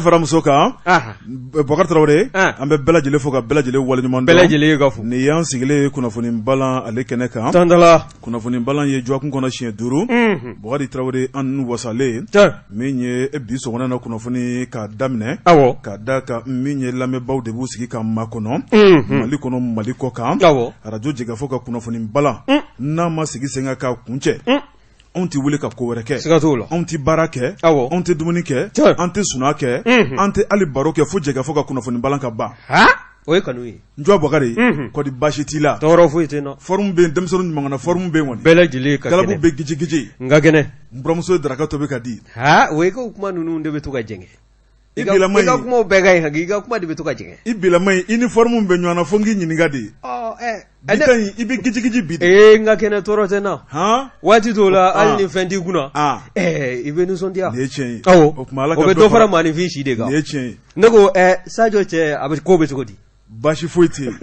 Fara muso kan, Bɔkari Tarawele, an bɛ bɛɛ lajɛlen fo ka bɛɛ lajɛlen waleɲuman dɔn. Bɛɛ lajɛlen ka fo. Nin y'an sigilen ye kunnafoni balan ale kɛnɛ kan. Tandala. Kunnafoni balan ye dɔgɔkun kɔnɔ siɲɛ 5. Bɔkari Tarawele, an wasalen. Min ye bi sɔgɔmada na kunnafoni ka daminɛ. Awɔ. Ka da kan min ye lamɛnbaaw de b'u sigi ka makɔnɔ. Mali kɔnɔ, Mali kɔ kan. Awɔ. Arajo Jɛkafɔ ka kunnafoni balan. N'a ma sigi sen kan k'a kuncɛ. Anw tɛ wuli ka ko wɛrɛ kɛ. Siga t'o la. Anw tɛ baara kɛ. Awɔ. Anw tɛ dumuni kɛ. An tɛ sunɔgɔ kɛ. An tɛ hali baro kɛ fo Jɛkafɔ ka kunnafoni balan ka ban. O ye kanu ye. N dɔgɔ Bɔkari, kɔri baasi t'i la? Tɔɔrɔ foyi tɛ n na. Forme bɛ yen, denmisɛnninw ɲuman forme bɛ yen kɔni. Bɛɛ lajɛlen ka kɛnɛ. Galabu bɛ gijigiji. N ka kɛnɛ. N buramuso ye daraka tobi ka di. Haa, o ye ko kuma ninnu de bɛ to ka jɛngɛ. I bilama I ka kumaw bɛɛ ka ɲi, i ka kuma de bɛ to ka jɛngɛ. I bilama in, i ni forme bɛ ɲɔgɔn na fo n k'i ɲininka de. Ɔ ɛ. Bi ta in, i bɛ gijigiji bi de. Ee, n ka kɛnɛ, tɔɔrɔ tɛ n na. Han. Waati dɔw la, hali ni fɛn t'i kunna. Ɛɛ, i bɛ nisɔndiya. Nin ye tiɲɛ ye. Awɔ. O tuma Ala ka O bɛ dɔ fara maaninfin si de kan. Nin ye tiɲɛ ye. Ne ko ɛ Sajo cɛ, a bɛ ko bɛ cogo di? Baasi foyi tɛ yen.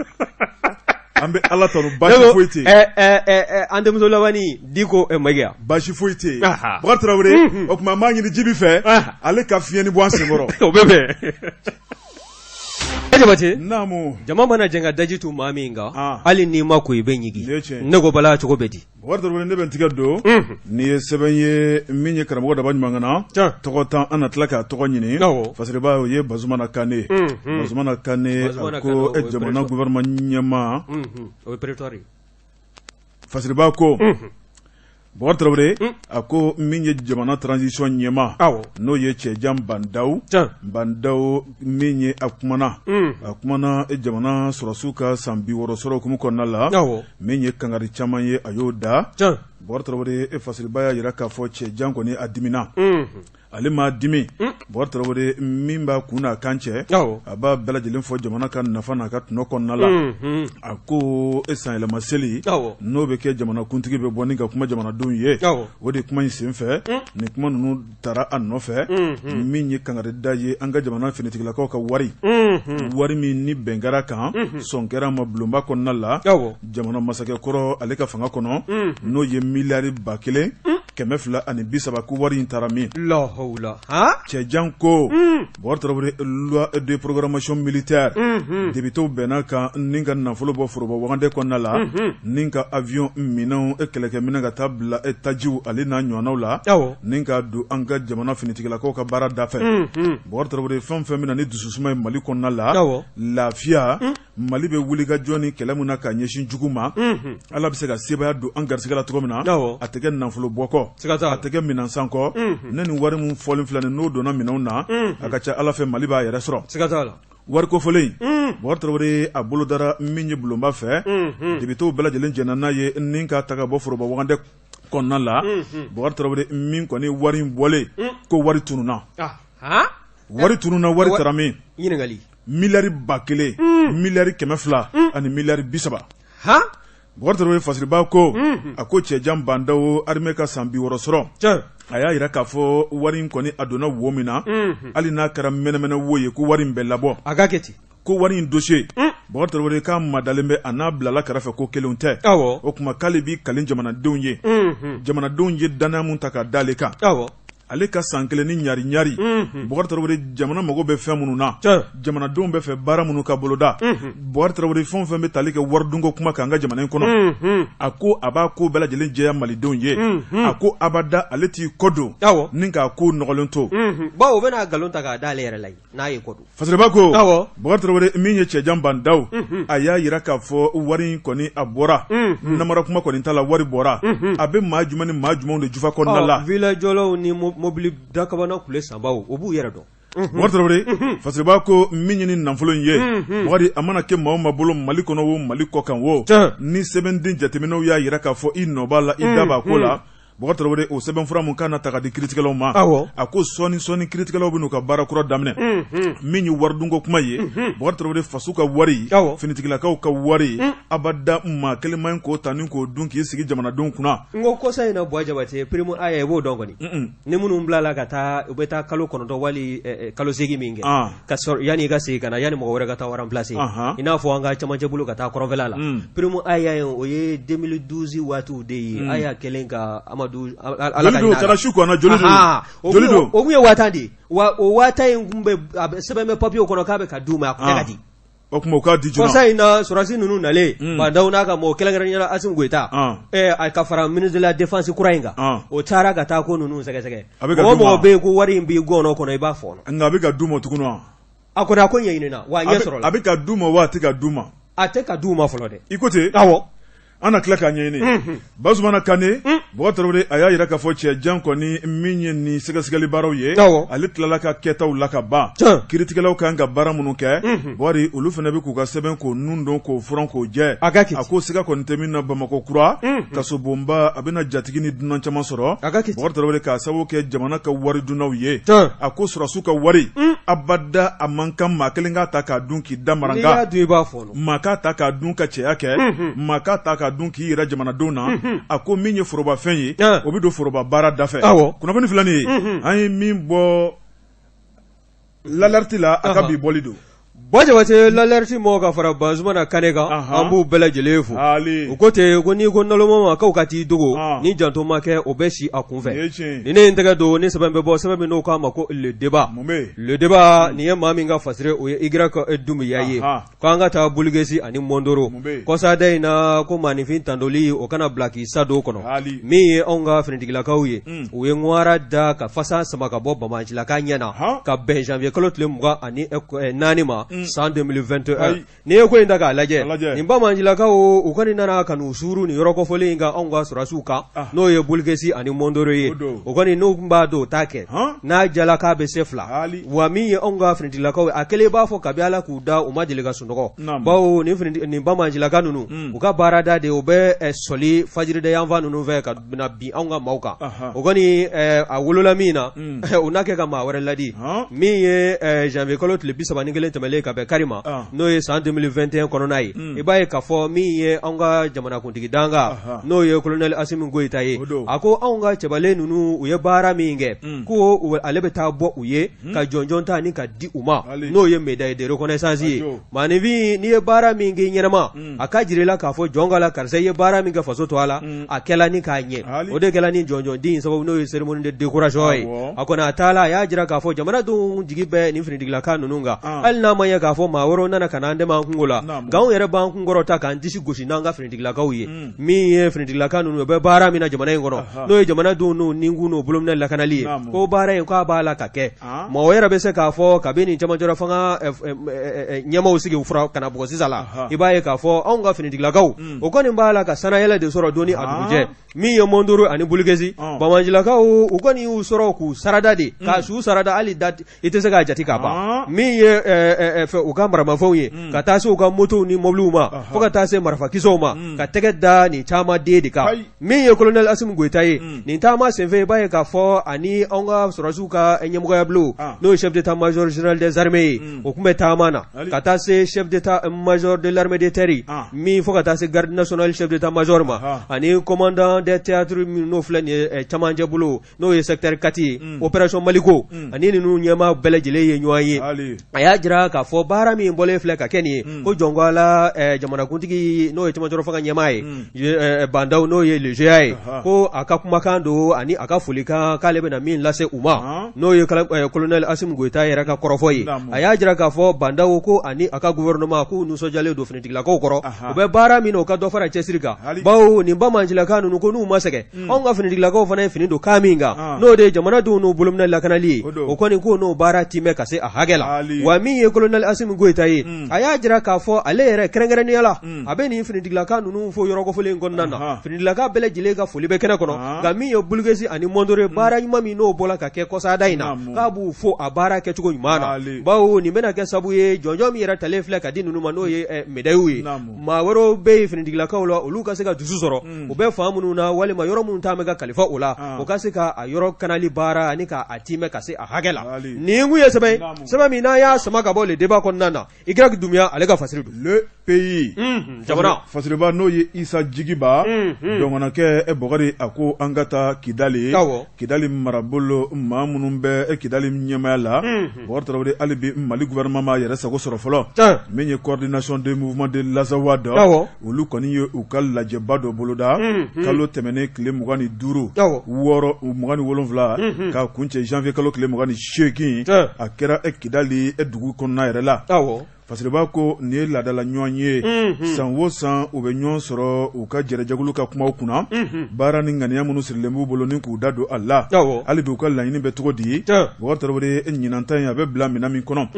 An bɛ Ala tanu, baasi foyi tɛ yen. Ɛ an denmuso labanni Diko Mayiga. Baasi foyi tɛ yen. Bɔkari Tarawele, o tuma an b'a ɲini Jibi fɛ, ale ka fiɲɛnin bɔ an senkɔrɔ. O bɛ bɛn. Jabate. Naamu. Jama mana jɛ ka daji tu maa min kan, hali n'i ma ko i bɛ ɲigin. Ne ko Bala cogo bɛ di? Bɔkari Tarawele, ne bɛ n tigɛ don nin ye sɛbɛn ye min ye karamɔgɔ Daba Ɲumangana tɔgɔ tan, an na tila k'a tɔgɔ ɲini. Fasiriba, o ye Bazumana Kane. Bazumana Kane, a ko jamana gouvernement ɲɛmaa. O ye prétoire ye. Fasiriba ko Bɔkari Tarawele, a ko min ye jamana transition ɲɛmaa, n'o ye Cɛjan Bandaw. Bandaw min ye a kumana, a kumana jamana sɔrɔsiw ka san 60 sɔrɔ hukumu kɔnɔna la, min ye kangari caman ye, a y'o da. Bɔkari Tarawele, e Fasiriba y'a jira k'a fɔ Cɛjan kɔni a dimina. Ale ma dimi, Bɔkari Tarawele, min b'a kun n'a kan cɛ, a b'a bɛɛ lajɛlen fɔ jamana ka nafa n'a ka tɔnɔ kɔnɔna la. A ko e sanyɛlɛma seli n'o bɛ kɛ, jamanakuntigi bɛ bɔ ni ka kuma jamanadenw ye, o de kuma in senfɛ nin kuma ninnu taara a nɔfɛ. Min ye kangari da ye an ka jamana finitigilakaw ka wari, wari min ni bɛn kɛra kan, sɔn kɛra ma bulonba kɔnɔna la, jamana masakɛ kɔrɔ ale ka fanga kɔnɔ, n'o ye miliyari 1230, ko wari in taara min? Lahawula. Cɛjan ko Bɔkari Tarawele, loi de programmation militaire, députéw bɛnna kan ni ka nafolo bɔ foroba wagande kɔnɔna la, ni ka avion minɛnw, kɛlɛkɛminɛn, ka taa bila tajiw ale n'a ɲɔgɔnnaw la, ni ka don an ka jamana finitigilakaw ka baara da fɛ. Bɔkari Tarawele, fɛn fɛn bɛ na ni dususuma ye Mali kɔnɔna la, lafiya, Mali bɛ wuli ka jɔ ni kɛlɛ min na ka ɲɛsin jugu ma, Ala bɛ se ka sebaaya don an garisɛgɛ la cogo min na, a tɛ kɛ nafolo bɔ kɔ, a tɛ kɛ minɛn san kɔ. Ne ni wari min fɔlen filɛ nin, n'o donna minɛnw na, a ka ca Ala fɛ Mali b'a yɛrɛ sɔrɔ. Wari kofɔlen in, Bɔkari Tarawele, a bolo dara min ye bulonba fɛ, députéw bɛɛ lajɛlen jɛnna n'a ye ni ka ta ka bɔ foroba wagande kɔnɔna la. Bɔkari Tarawele, min kɔni wari in bɔlen, ko wari tununna. Wari tununna, wari taara min? Ɲininkali. Miliyari 1000, miliyari 200 ani miliyari 30. Bɔkari Tarawele, Fasiriba ko, a ko Cɛjan Bandaw, armée ka san 60 sɔrɔ, a y'a jira k'a fɔ wari in kɔni a donna wo min na, hali n'a kɛra mɛnɛmɛnɛ wo ye, ko wari in bɛ labɔ. A ka kɛ ten. Ko wari in dossier, Bɔkari Tarawele, k'a madalen bɛ, a n'a bilala kɛrɛfɛ, ko kelenw tɛ. O tuma k'ale b'i kali jamanadenw ye, jamanadenw ye danaya mun ta ka d'ale kan, ale ka san kelen ni ɲari ɲari, Bɔkari Tarawele, jamana mago bɛ fɛn minnu na, jamanadenw bɛ fɛ baara minnu ka boloda, Bɔkari Tarawele, fɛn o fɛn bɛ tali kɛ waridunko kuma kan an ka jamana in kɔnɔ, a ko a b'a ko bɛɛ lajɛlen jɛya malidenw ye. A ko abada ale t'i kɔ don ni k'a ko nɔgɔlen to. Bawo o bɛna nkalon ta k'a d'ale yɛrɛ la n'a ye kɔ don. Fasiriba ko Bɔkari Tarawele, min ye Cɛjan Bandaw, a y'a jira k'a fɔ wari in kɔni a bɔra, namara kuma kɔni t'a la, wari bɔra. A bɛ maa jumɛn ni maa jumɛnw de jufa kɔnɔna la? Villa jɔlaw ni mobili dakabana kule sanbaw, o b'u yɛrɛ dɔn. Bɔkari Tarawele, Fasiriba ko min ye ni nafolo in ye, Bɔkari, a mana kɛ maa o maa bolo Mali kɔnɔ o, Mali kɔ kan o, ni sɛbɛnden jateminɛw y'a jira k'a fɔ i nɔ b'a la, i da b'a ko la, Bɔkari Tarawele, o sɛbɛnfura mun kan na ta ka di kiiritigɛlaw ma, a ko sɔɔni sɔɔni kiiritigɛlaw bɛ n'u ka baara kura daminɛ. Min ye waridunko kuma ye, Bɔkari Tarawele, faso ka wari, finitigilakaw ka wari, abada maa kelen man k'o ta ni k'o dun k'i sigi jamanadenw kunna. N ko kɔsa in na, Buwa Jabate, prime A i b'o dɔn kɔni, ni minnu bilala ka taa, u bɛ taa kalo 9 wali kalo 8 min kɛ ka sɔrɔ yanni i ka segin ka na, yanni mɔgɔ wɛrɛ ka taa remplacer, i n'a fɔ an ka camancɛ bolo ka taa kɔrɔnfɛla la, prime A ye, o ye 2012 waatiw de ye. A y'a kɛlen ka Amadu Amadu Ala ka hinɛ a la. Su kɔnɔ joli don joli don o kun ye 10,000 de ye wa o 10,000 in kun bɛ a bɛ sɛbɛn bɛ papiyew kɔnɔ k'a bɛ ka d'u ma a kun tɛ ka di. O tuma u k'a di joona. Kɔsa in na sɔrɔdasi ninnu nalen Ba Ndaw n'a ka mɔgɔw kɛrɛnkɛrɛnnenya la Asimi Goyita a ka fara ministre de la défense kura in kan o taara ka taa ko ninnu sɛgɛsɛgɛ mɔgɔ o mɔgɔ bɛ yen ko wari in b'i gɔnɔ kɔnɔ i b'a fɔɔnɔ. Nka a bɛ ka d'u ma tuguni wa? A kɔni a ko ɲɛɲinina wa a ɲɛ sɔrɔla. A bɛ ka d'u ma wa a tɛ ka d'u ma? A tɛ ka d'u ma fɔlɔ dɛ. I ko ten? Awɔ. An na tila k'a ɲɛɲini Basumana Kane Bɔkari Tarawele a y'a jira k'a fɔ cɛ jan kɔni min ye nin sɛgɛsɛgɛli baaraw ye ale tilala ka kɛtaw la ka ban kiiritigɛlaw kan ka baara minnu kɛ Bɔkari olu fana bɛ k'u ka sɛbɛn k'o nun don k'o furan k'o jɛ a ko siga kɔni tɛ min na Bamakɔ kura kasobonba a bɛna jatigi ni dunan caman sɔrɔ Bɔkari Tarawele k'a sababu kɛ jamana ka wari dunnaw ye a ko sɔrɔdasiw ka wari abada a man kan maa kelen k'a ta k'a dun k'i da maranka maa k'a ta k'a dun ka cɛya kɛ maa k'a ta k'a dun k'i yira jamanadenw na a ko min ye forobafɛn ye o bɛ don foroba baara da fɛ kunnafoni filɛ nin ye an ye min bɔ L'Alerte la a ka bi bɔli don Ba Jabate L'Alerte mɔgɔw ka fara Bazumana Kane kan an b'u bɛɛ lajɛlen fo u ko ten ko n'i ko naloma ma k'aw ka t'i dogo ni janto ma kɛ o bɛ si a kunfɛ ni ne ye n tɛgɛ don ni sɛbɛn bɛ bɔ sɛbɛn min n'o k'a ma ko Le Débat Le Débat nin ye maa min ka fasiri o ye Y Dunbiya ye Ko an ka taa Bulukesi ani Mondoro kɔsada in na ko maaninfin tandoli o kana bila k'i sa don kɔnɔ min ye anw ka finitigilakaw ye u ye ŋwara da ka fasa sama ka bɔ banbaancilaka ɲɛ na ka bɛn janvier kalo tile 24 ma san 2021 n'i ye ko in ta k'a lajɛ nin banbaancilakaw u kɔni nana ka n'u suuru nin yɔrɔ kofɔlen in kan anw ka sɔrɔdasiw kan n'o ye Bulukesi ani Mondoro ye o kɔni n'u tun b'a dɔn u t'a kɛ n'a jala k'a bɛ se fila wa min ye anw ka finitigilakaw ye a kɛlen i b'a fɔ kabi Ala k'u da u ma deli ka sunɔgɔ bawo nin banbaancilaka ninnu u ka baarada de u bɛ sɔli fajirida yanfan ninnu fɛ ka na bin anw ka maaw kan o kɔni a wolola min na u n'a kɛ ka maa wɛrɛ ladi min ye janvier kalo tile 31 tɛmɛlen ka bɛn kari ma n'o ye san 2021 kɔnɔna ye i b'a ye k'a fɔ min ye anw ka jamanakuntigi dankan n'o ye colonel Asimi Goyita ye a ko anw ka cɛbalen ninnu u ye baara min kɛ ko ale bɛ taa bɔ u ye ka jɔnjɔn ta ni ka di u ma n'o ye médaille de reconnaissance ye maaninfin n'i ye baara min k'i ɲɛnama a ka jira i la k'a fɔ jɔn ka la karisa i ye baara min kɛ faso tɔgɔ la a kɛla ni k'a ɲɛ o de kɛla ni jɔnjɔn di in sababu n'o ye cérémonie de décoration ye a kɔni a taala a y'a jira k'a fɔ jamanadenw jigi bɛ nin finitigilaka ninnu kan hali n'a ma ɲɛ k'a fɔ maa wɛrɛw nana ka na an dɛmɛ an kunko la nka anw yɛrɛ b'an kunkɔrɔta k'an disi gosi n'an ka finitigilakaw ye min ye finitigilaka ninnu u bɛ baara min na jamana in kɔnɔ n'o ye jamanadenw n'u ninkun n'u bolominɛ lakanali ye ko baara in k'a b'a la ka kɛ mɔgɔ yɛrɛ bɛ se k'a fɔ kabi nin cɛmancɛla fanga ɲɛmaaw sigi fura ka na bugɔ sisan la i b'a ye k'a fɔ anw ka finitigilakaw o kɔni b'a la ka sannayɛlɛ de sɔrɔ don ni a dugujɛ min ye Mondoro ani Bulukesi banbaancilakaw u kɔni y'u sɔrɔ k'u sarada de k'a su sarada hali i tɛ se k'a jate ka ban min ye fɛ u ka maramafɛnw ye ka taa se u ka motow ni mobiliw ma fo ka taa se marifakisɛw ma ka tɛgɛ da nin caman den de kan min ye colonel Asimi Goyita ye nin taama senfɛ i b'a ye k'a fɔ ani anw ka sɔrɔdasiw ka ɲɛmɔgɔya bulon n'o ye chef d'état-major général des armées ye o tun bɛ taama na ka taa se chef d'état-major de l'armée de terre min fo ka taa se garde nationale chef d'état-major ma ani commandant des théâtres min n'o filɛ nin ye cɛmancɛ bolo n'o ye secteur 4 ye opération Maliko ani ninnu ɲɛmaa bɛɛ lajɛlen ye ɲɔgɔn ye a y'a jira k'a fɔ baara min bɔlen filɛ ka kɛ nin ye ko jɔn ko Ala jamanakuntigi n'o ye cɛmancɛrɔ fanga ɲɛmaa ye Ba Ndaw n'o ye le GA ye ko a ka kumakan don ani a ka folikan k'ale bɛna min lase u ma n'o ye colonel Asimi Goyita yɛrɛ ka kɔrɔfɔ ye a y'a jira k'a fɔ Ba Ndaw ko ani a ka gouvernement k'u nisɔndiyalen don finitigilakaw kɔrɔ u bɛ baara min na u ka dɔ fara cɛsiri kan bawo nin banbaancilaka ninnu ko n'u ma sɛgɛn anw ka finitigilakaw fana ye fini don kan min kan n'o de ye jamanadenw n'u bolominɛ lakanali ye o kɔni ko n'o baara timɛ ka se a hakɛ la wa min ye colonel Asimi Goyita ye a y'a jira k'a fɔ ale yɛrɛ kɛrɛnkɛrɛnnenya la a bɛ nin finitigilaka ninnu fo yɔrɔ kofɔlen in kɔnɔna na finitigilaka bɛɛ lajɛlen ka foli bɛ kɛnɛ kɔnɔ nka min ye Bulukesi ani Mondoro ye baara ɲuman min n'o bɔra ka kɛ kɔsada in na k'a b'u fo a baara kɛcogo ɲuman na bawo nin bɛna kɛ sabu ye jɔnjɔn min yɛrɛ talen filɛ ka di ninnu ma n'o ye médaille ye maa wɛrɛw bɛ yen finitigilakaw la olu ka se ka dusu sɔrɔ u bɛ fan minnu na walima yɔrɔ minnu ta bɛ ka kalifa o la u ka se ka a yɔrɔ kanali baara ani k'a timɛ ka se a hakɛ la nin kun ye sɛbɛn sɛbɛn min n'a y'a sama ka bɔ Le Débat Fasiriba kɔnɔna na Y Dunbiya ale ka fasiri don. Le Pays jamana Fasiriba n'o ye Isa Jigiba dɔgɔnɔkɛ Bɔkari a ko an ka taa Kidali Kidali marabolo maa minnu bɛ Kidali ɲɛmaaya la Bɔkari Tarawele hali bi Mali gouvernement m'a yɛrɛ sago sɔrɔ fɔlɔ min ye coordination des mouvements de l'Azawad olu kɔni ye u ka lajɛba dɔ boloda kalo tɛmɛnen tile 25 6 27 ka kuncɛ janvier kalo tile 28 a kɛra Kidali dugu kɔnɔna yɛrɛ la. Fasiriba ko nin ye laadala ɲɔgɔn ye san o san u bɛ ɲɔgɔn sɔrɔ u ka jɛrɛjɛkulu ka kumaw kunna baara ni ŋaniya minnu sirilen b'u bolo ni k'u da don a la hali bi u ka laɲini bɛ cogo di Bɔkari Tarawele ɲinan ta in a bɛ bila minɛn min kɔnɔ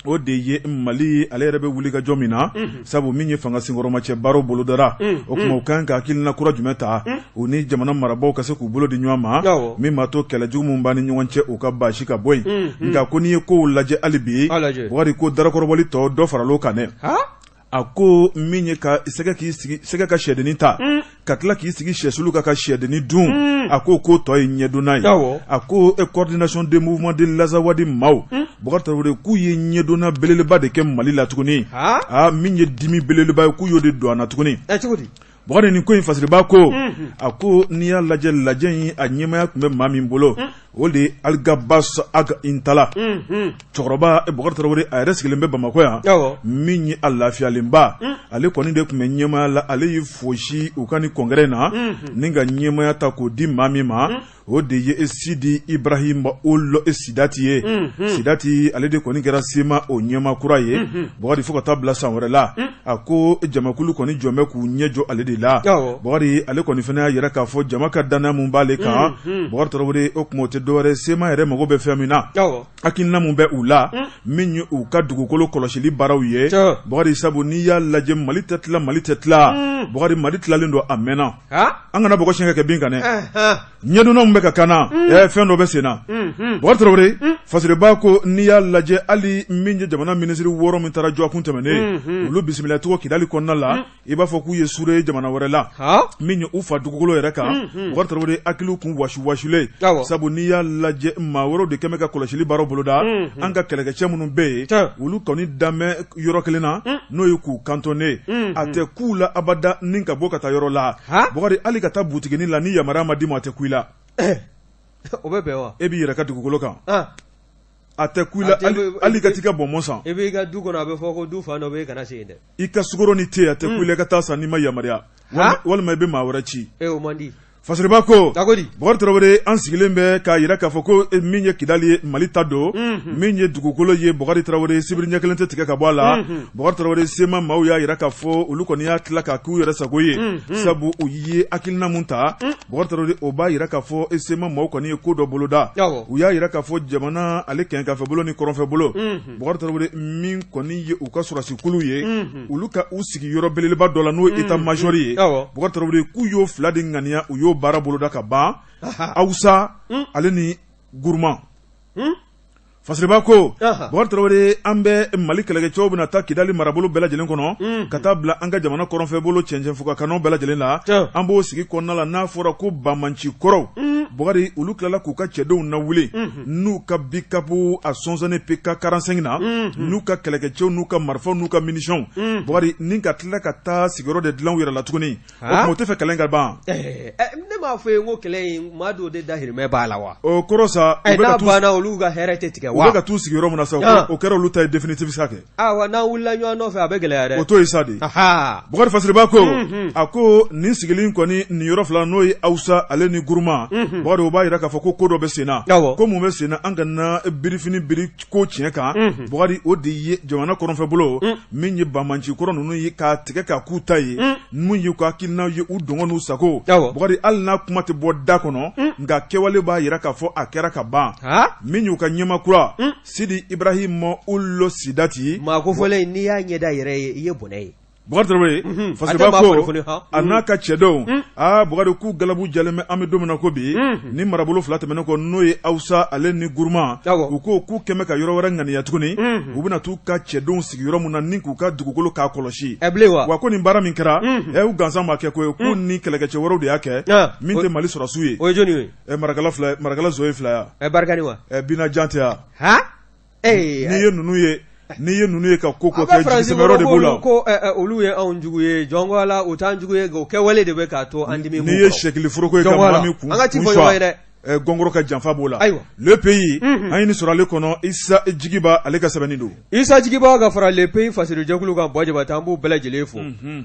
o de ye Mali ale yɛrɛ bɛ wuli ka jɔ min na sabu min ye fanga senkɔrɔmacɛ baaraw bolodara o tuma u kan ka hakilina kura jumɛn ta u ni jamana marabaaw ka se k'u bolo di ɲɔgɔn ma min b'a to kɛlɛ jugu min b'an ni ɲɔgɔn cɛ u ka baasi ka bɔ yen nka ko n'i ye kow lajɛ hali bi Bɔkari ko darakɔrɔbɔli tɔ dɔ faral'o kan dɛ a ko min ye ka sɛgɛ k'i sigi sɛgɛ ka sɛdennin ta ka tila k'i sigi sɛsulu kan ka sɛdennin dun a ko k'o tɔ ye ɲɛdonna ye a ko coordination des mouvements de l'Azawad maaw Bɔkari Tarawele k'u ye ɲɛdonna belebeleba de kɛ Mali la tuguni aa min ye dimi belebeleba ye k'u y'o de don an na tuguni Bɔkari nin ko in Fasiriba ko a ko n'i y'a lajɛ lajɛ in a ɲɛmaaya tun bɛ maa min bolo o de ye Alghabass Ag Intalla cɛkɔrɔba Bɔkari Tarawele a yɛrɛ sigilen bɛ Bamakɔ yan min ye a lafiyalenba ale kɔni de tun bɛ ɲɛmaaya la ale y'i fosi u ka nin congrès in na ni ka ɲɛmaaya ta k'o di maa min ma o de ye Sidi Ibrahim Ould Sidati ye Sidati ale de kɔni kɛra CMA o ɲɛmaa kura ye Bɔkari fo ka taa bila san wɛrɛ la a ko jamakulu kɔni jɔn bɛ k'u ɲɛ jɔ ale de la Bɔkari ale kɔni fana y'a yira k'a fɔ jama ka danaya min b'ale kan Bɔkari Tarawele o tuma o tɛ dɔwɛrɛ CMA yɛrɛ mago bɛ fɛn min na hakilina min bɛ u la min ye u ka dugukolo kɔlɔsili baaraw ye Bɔkari sabu n'i y'a lajɛ Mali tɛ tila Mali tɛ tila Bɔkari Mali tilalen don a mɛnna an kana bɔgɔ siɲɛ ka kɛ bin kan dɛ ɲɛdonna min bɛ ka kan na fɛn dɔ bɛ sen na Bɔkari Tarawele Fasiriba ko n'i y'a lajɛ hali min ye jamana minisiri 6 min taara dɔgɔkun tɛmɛnen olu bisimila cogo Kidali kɔnɔna la i b'a fɔ k'u ye sure ye jamana wɛrɛ la min ye u fa dugukolo yɛrɛ kan Bɔkari Tarawele hakiliw kun wasi wasilen sabu n'i y'a lajɛ maa wɛrɛw de kɛmɛ ka kɔlɔsili baaraw boloda an ka kɛlɛkɛcɛ minnu bɛ yen olu kɔni danbɛ yɔrɔ kelen na n'o ye k'u cantonner a tɛ k'u la abada ni ka bɔ ka taa yɔrɔ la Bɔkari hali ka taa butiginin la ni yamaruya ma d'i ma a tɛ ku i la o bɛ bɛn wa e b'i yɛrɛ ka dugukolo kan a tɛ ku i la hali ka t'i ka bonbon san e b'i ka du kɔnɔ a bɛ fɔ ko du fan dɔ bɛ yen kana se yen dɛ i ka sukaro ni te a tɛ ku i la i ka taa san n'i ma yamaruya walima i bɛ maa wɛrɛ ci o man di Fasiriba ko Bɔkari Tarawele an sigilen bɛ k'a yira k'a fɔ ko min ye Kidali ye Mali ta don min ye dugukolo ye Bɔkari Tarawele sibiri ɲɛ kelen tɛ tigɛ ka bɔ a la Bɔkari Tarawele CMA maaw y'a yira k'a fɔ olu kɔni y'a tila k'a k'u yɛrɛ sago ye sabu u ye hakilina mun ta Bɔkari Tarawele o b'a yira k'a fɔ CMA maaw kɔni ye ko dɔ boloda u y'a yira k'a fɔ jamana ale kɛɲɛkafɛ bolo ni kɔrɔnfɛ bolo Bɔkari Tarawele min kɔni ye u ka sɔrɔdasikulu ye olu ka u sigi yɔrɔ belebeleba dɔ la n'o ye état major ye Bɔkari Tarawele k'u y'o fila de ŋaniya u y'o baara boloda ka ban Awusa ale ni Guruma Fasiriba ko Bɔkari Tarawele an bɛ Mali kɛlɛkɛcɛw bɛna taa Kidali marabolo bɛɛ lajɛlen kɔnɔ ka taa bila an ka jamana kɔrɔnfɛ bolo cɛncɛnfuga kanɔ bɛɛ lajɛlen la an b'o sigi kɔnɔna la n'a fɔra ko banbaanci kɔrɔw Bɔkari olu tilala k'u ka cɛdenw lawuli n'u ka pick-up a sɔnsɔnnen PK 45 na n'u ka kɛlɛkɛcɛw n'u ka marifaw n'u ka munitions Bɔkari ni ka tila ka taa sigiyɔrɔ de dilan u yɛrɛ la tuguni o tuma u tɛ fɛ kɛlɛ in ka ban ne m'a fɔ ye ko kɛlɛ in maa dɔw de dahirimɛ b'a la wa o kɔrɔ sa n'a banna olu ka hɛrɛ tɛ tigɛ wa u bɛ ka t'u sigi yɔrɔ min na sa o kɛra olu ta ye définitif sa kɛ awa n'an wulila ɲɔgɔn nɔfɛ a bɛ gɛlɛya dɛ o to yen sa de Bukari Fasiriba ko a ko nin sigili kɔni nin yɔrɔ fila n'o ye Awusa ale ni Guruma Bukari o b'a jira k'a fɔ ko ko dɔ bɛ sen na ko mun bɛ sen na an kana birifini biri ko tiɲɛ kan Bukari o de ye jamana kɔrɔnfɛ bolo min ye banbaanci kɔrɔ ninnu ye k'a tigɛ k'a k'u ta ye min ye ka hakilinaw ye u dungɔ n'u sago Bukari hali n'a kuma tɛ bɔ da kɔnɔ nka kɛwale b'a jira k'a fɔ a kɛra ka ban min y'u ka ɲɛmaa kura Sidi Ibrahim Ould Sidati maa kofɔlen n'i y'a ɲɛda yɛrɛ ye i ye bɔnɛ ye Bukari Tarawele Fasiriba ko a n'a ka cɛdenw aa Bukari k'u galabu jalen bɛ an bɛ don min na ko bi ni marabolo fila tɛmɛnen kɔ n'o ye Awusa ale ni Guruma u ko k'u kɛmɛ ka yɔrɔ wɛrɛ ŋaniya tuguni u bɛna t'u ka cɛdenw sigi yɔrɔ min na ni k'u ka dugukolo k'a kɔlɔsi wa ko nin baara min kɛra u gansan ma kɛ ko ye k'u ni kɛlɛkɛcɛ wɛrɛw de y'a kɛ min tɛ Mali sɔrɔdasiw ye o ye jɔni ye Marakala fila Marakala Zoé fila ya Barkhane wa Bina Jan tɛ ya n'i ye ninnu ye N'i ye ninnu ye ka ko ko kɛ jigisɛmɛyɔrɔ de b'u la. Ko olu ye anw jugu ye, jɔn ko Ala, u t'an jugu ye, o kɛwale de bɛ k'a to an dimi. N'i ye sɛkili foroko ye ka maa min kun an ka ci fɔ ɲɔgɔn ye dɛ. Gɔngɔrɔ ka janfa b'o la. Ayiwa. Le Pays, an ye nin sɔrɔ ale kɔnɔ, Isa Jigiba ale ka sɛbɛnni don. Isa Jigiba ka fara Le Pays fasirijɛkulu kan, Buwa Jabate, an b'u bɛɛ lajɛlen fo.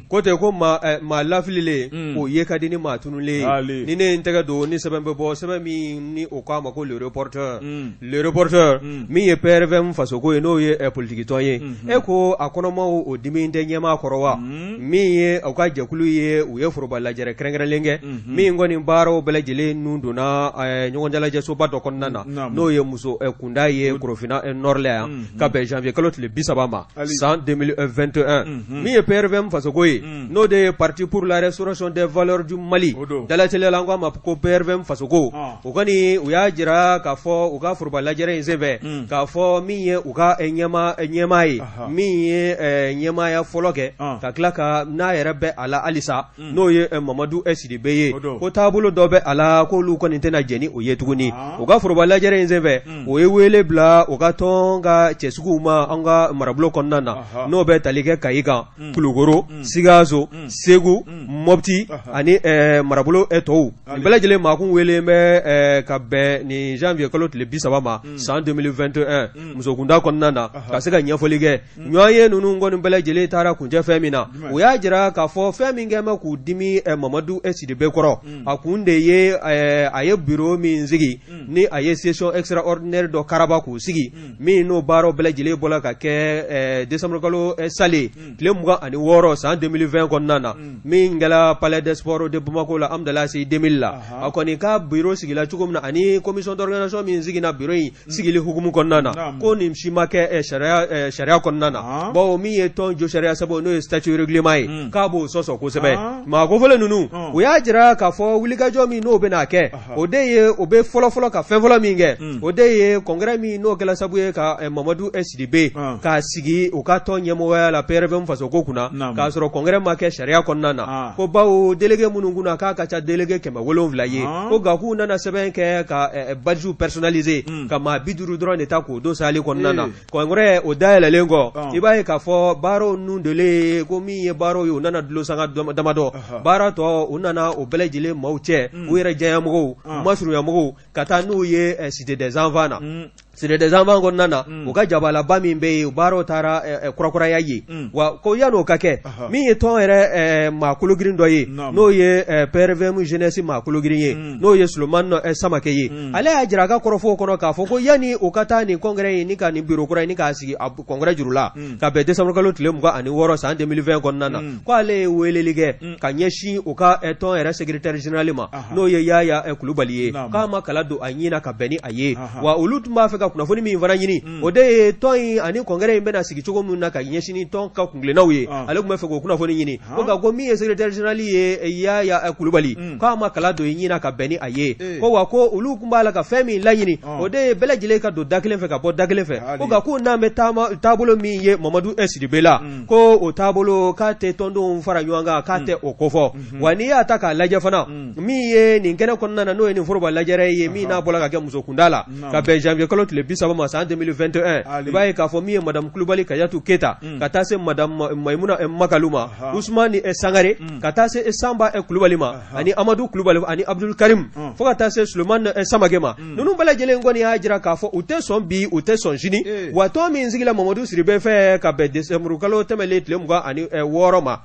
Ko ten ko maa lafililen, o ye ka di ni maa tununnen ye. Ni ne ye n tɛgɛ don ni sɛbɛn bɛ bɔ, sɛbɛn min ni o k'a ma ko Le Reporteur. Le Reporteur min ye PRVM fasoko ye, n'o ye politikitɔn ye, e ko a kɔnɔmaw o dimi tɛ ɲɛmaa kɔrɔ wa? Min ye u ka jɛkulu ye, u ye foroba lajɛrɛ kɛrɛnkɛrɛnlen kɛ min kɔni baaraw bɛɛ lajɛlen nun donna ɲɔgɔn dalajɛsoba dɔ kɔnɔna na, n'o ye muso kunda ye Korofina Nord la yan, ka bɛn janvier kalo tile 30 ma san 2021. Min ye PRVM fasoko ye, n'o de ye Parti pour la restauration des valeurs du Mali, dalateliya la an k'a ma ko PRVM fasoko, o kɔni u y'a jira k'a fɔ u ka foroba lajɛrɛ in senfɛ k'a fɔ min ye u ka ɲɛmaa ye, min ye ɲɛmaaya fɔlɔ kɛ ka tila ka n'a yɛrɛ bɛ a la halisa, n'o ye Mamadu Sidibe ye, ko taabolo dɔ bɛ a la k'olu kɔni tɛna jɛn ni o ye tuguni. U ka foroba lajɛrɛ in senfɛ, o ye wele bila u ka tɔn ka cɛsigiw ma an ka marabolo kɔnɔna na, n'o bɛ tali kɛ Kayi kan, Kulukoro, Sikaso, Segu, Mɔpti ani marabolo tɔw. Nin bɛɛ lajɛlen maa kun wele bɛ ka bɛn nin janvier kalo tile 30 ma san 2021 musokunda kɔnɔna na, ka se ka ɲɛfɔli kɛ. Ɲɔgɔn ye ninnu kɔni bɛɛ lajɛlen taara kuncɛ fɛn min na, u y'a jira k'a fɔ fɛn min kɛlen bɛ k'u dimi Mamadu Sidibe kɔrɔ, a kun de ye a ye bureau min sigi, ni a ye session extraordinaire dɔ karaba k'o sigi, min n'o baaraw bɛɛ lajɛlen bɔra ka kɛ décembre kalo salen tile 26 san 2020 kɔnɔna na, min kɛra Palais des Sports de Bamako la, Amudalayi ACI 2000 la. A kɔni ka bureau sigila cogo min na ani commission d'organisation min sigina bureau in sigili hukumu kɔnɔna na, ko nin si ma kɛ sariya kɔnɔna na, bawo min ye tɔn jo sariya sɛbɛn, n'o ye statut règlement ye, k'a b'o sɔsɔ kosɛbɛ. Maa kofɔlen ninnu, u y'a jira k'a fɔ wulikajɔ min n'o bɛna kɛ, o de ye o bɛ fɔlɔfɔlɔ ka fɛn fɔlɔ min kɛ, o de ye congrès min n'o kɛra sababu ye ka Mamadu Sidibe k'a sigi u ka tɔn ɲɛmɔgɔya la PRVM fasoko kunna, k'a sɔrɔ congrès ma kɛ sariya kɔnɔna na, ko bawo délégué minnu kunna k'a ka ca délégué 700 ye, ko nka k'u nana sɛbɛn kɛ ka badge personnalisé ka maa 50 dɔrɔn de ta k'o don salle kɔnɔna na. Congrès o dayɛlɛlen kɔ, i b'a ye k'a fɔ baaraw nun donlen, ko min ye baaraw ye, u nana dulon sanga damadɔ, baara tɔ u nana o bɛɛ lajɛlen maaw cɛ, u yɛrɛ diyanyamɔgɔw, masurunyamɔgɔw, ka taa n'u ye cité des enfants na. Cité des enfants kɔnɔna na, u ka jabalaba min bɛ yen, baaraw taara kurakuraya ye. Wa ko yan'o ka kɛ, min ye tɔn yɛrɛ maa kologirin dɔ ye, n'o ye PRVM jeunesse maa kologirin ye, n'o ye Solomani Samakɛ ye, ale y'a jira a ka kɔrɔfɔw kɔnɔ k'a fɔ ko yanni u ka taa nin congrès in ni ka nin bureau kura in ni k'a sigi a congrès juru la, ka bɛn décembre kalo tile 26 san 2020 kɔnɔna na, ko ale ye weleli kɛ ka ɲɛsin u ka tɔn yɛrɛ secrétaire général ma, n'o ye Yaya Kulubali ye, k'a ma kala don a ɲin na ka bɛn ni a ye. Wa olu tun b'a fɛ ka kunnafoni min fana ɲini, o de ye tɔn in ani congrès in bɛna sigi cogo min na ka ɲɛsin ni tɔn ka kuntilennaw ye, ale tun b'a fɛ k'o kunnafoni ɲini. Ko nka ko min ye secrétaire général ye Yaya Kulubali, k'a ma kala don i ɲin na ka bɛn ni a ye. Ko wa ko olu tun b'a la ka fɛn min laɲini, o de ye bɛɛ lajɛlen ka don da kelen fɛ ka bɔ da kelen fɛ. Ko nka ko n'an bɛ taabolo min ye Mamadu Sidibe la, ko o taabolo k'a tɛ tɔndenw fara ɲɔgɔn kan, k'a tɛ o kofɔ. Wa n'i y'a ta k'a lajɛ fana, min ye nin kɛnɛ kɔnɔna na, n'o ye nin foroba lajɛrɛ ye min n'a bɔra ka kɛ muso kunda la ka bɛn janvier kalo tile 30 ma san 2021, i b'a ye k'a fɔ min ye madame Kulubali Kajatu Keyita, ka taa se madame Mayimuna Makalu ma, Usumani Sangare, ka taa se Sanba Kulubali ma, ani Amadu Kulubali ani Abdul Karim, fo ka taa se Solomani Samakɛ ma. Ninnu bɛɛ lajɛlen kɔni y'a jira k'a fɔ u tɛ sɔn bi, u tɛ sɔn sini. Wa tɔn min sigila Mamadu Sidibe fɛ ka bɛn décembre kalo tɛmɛnlen tile 26 ma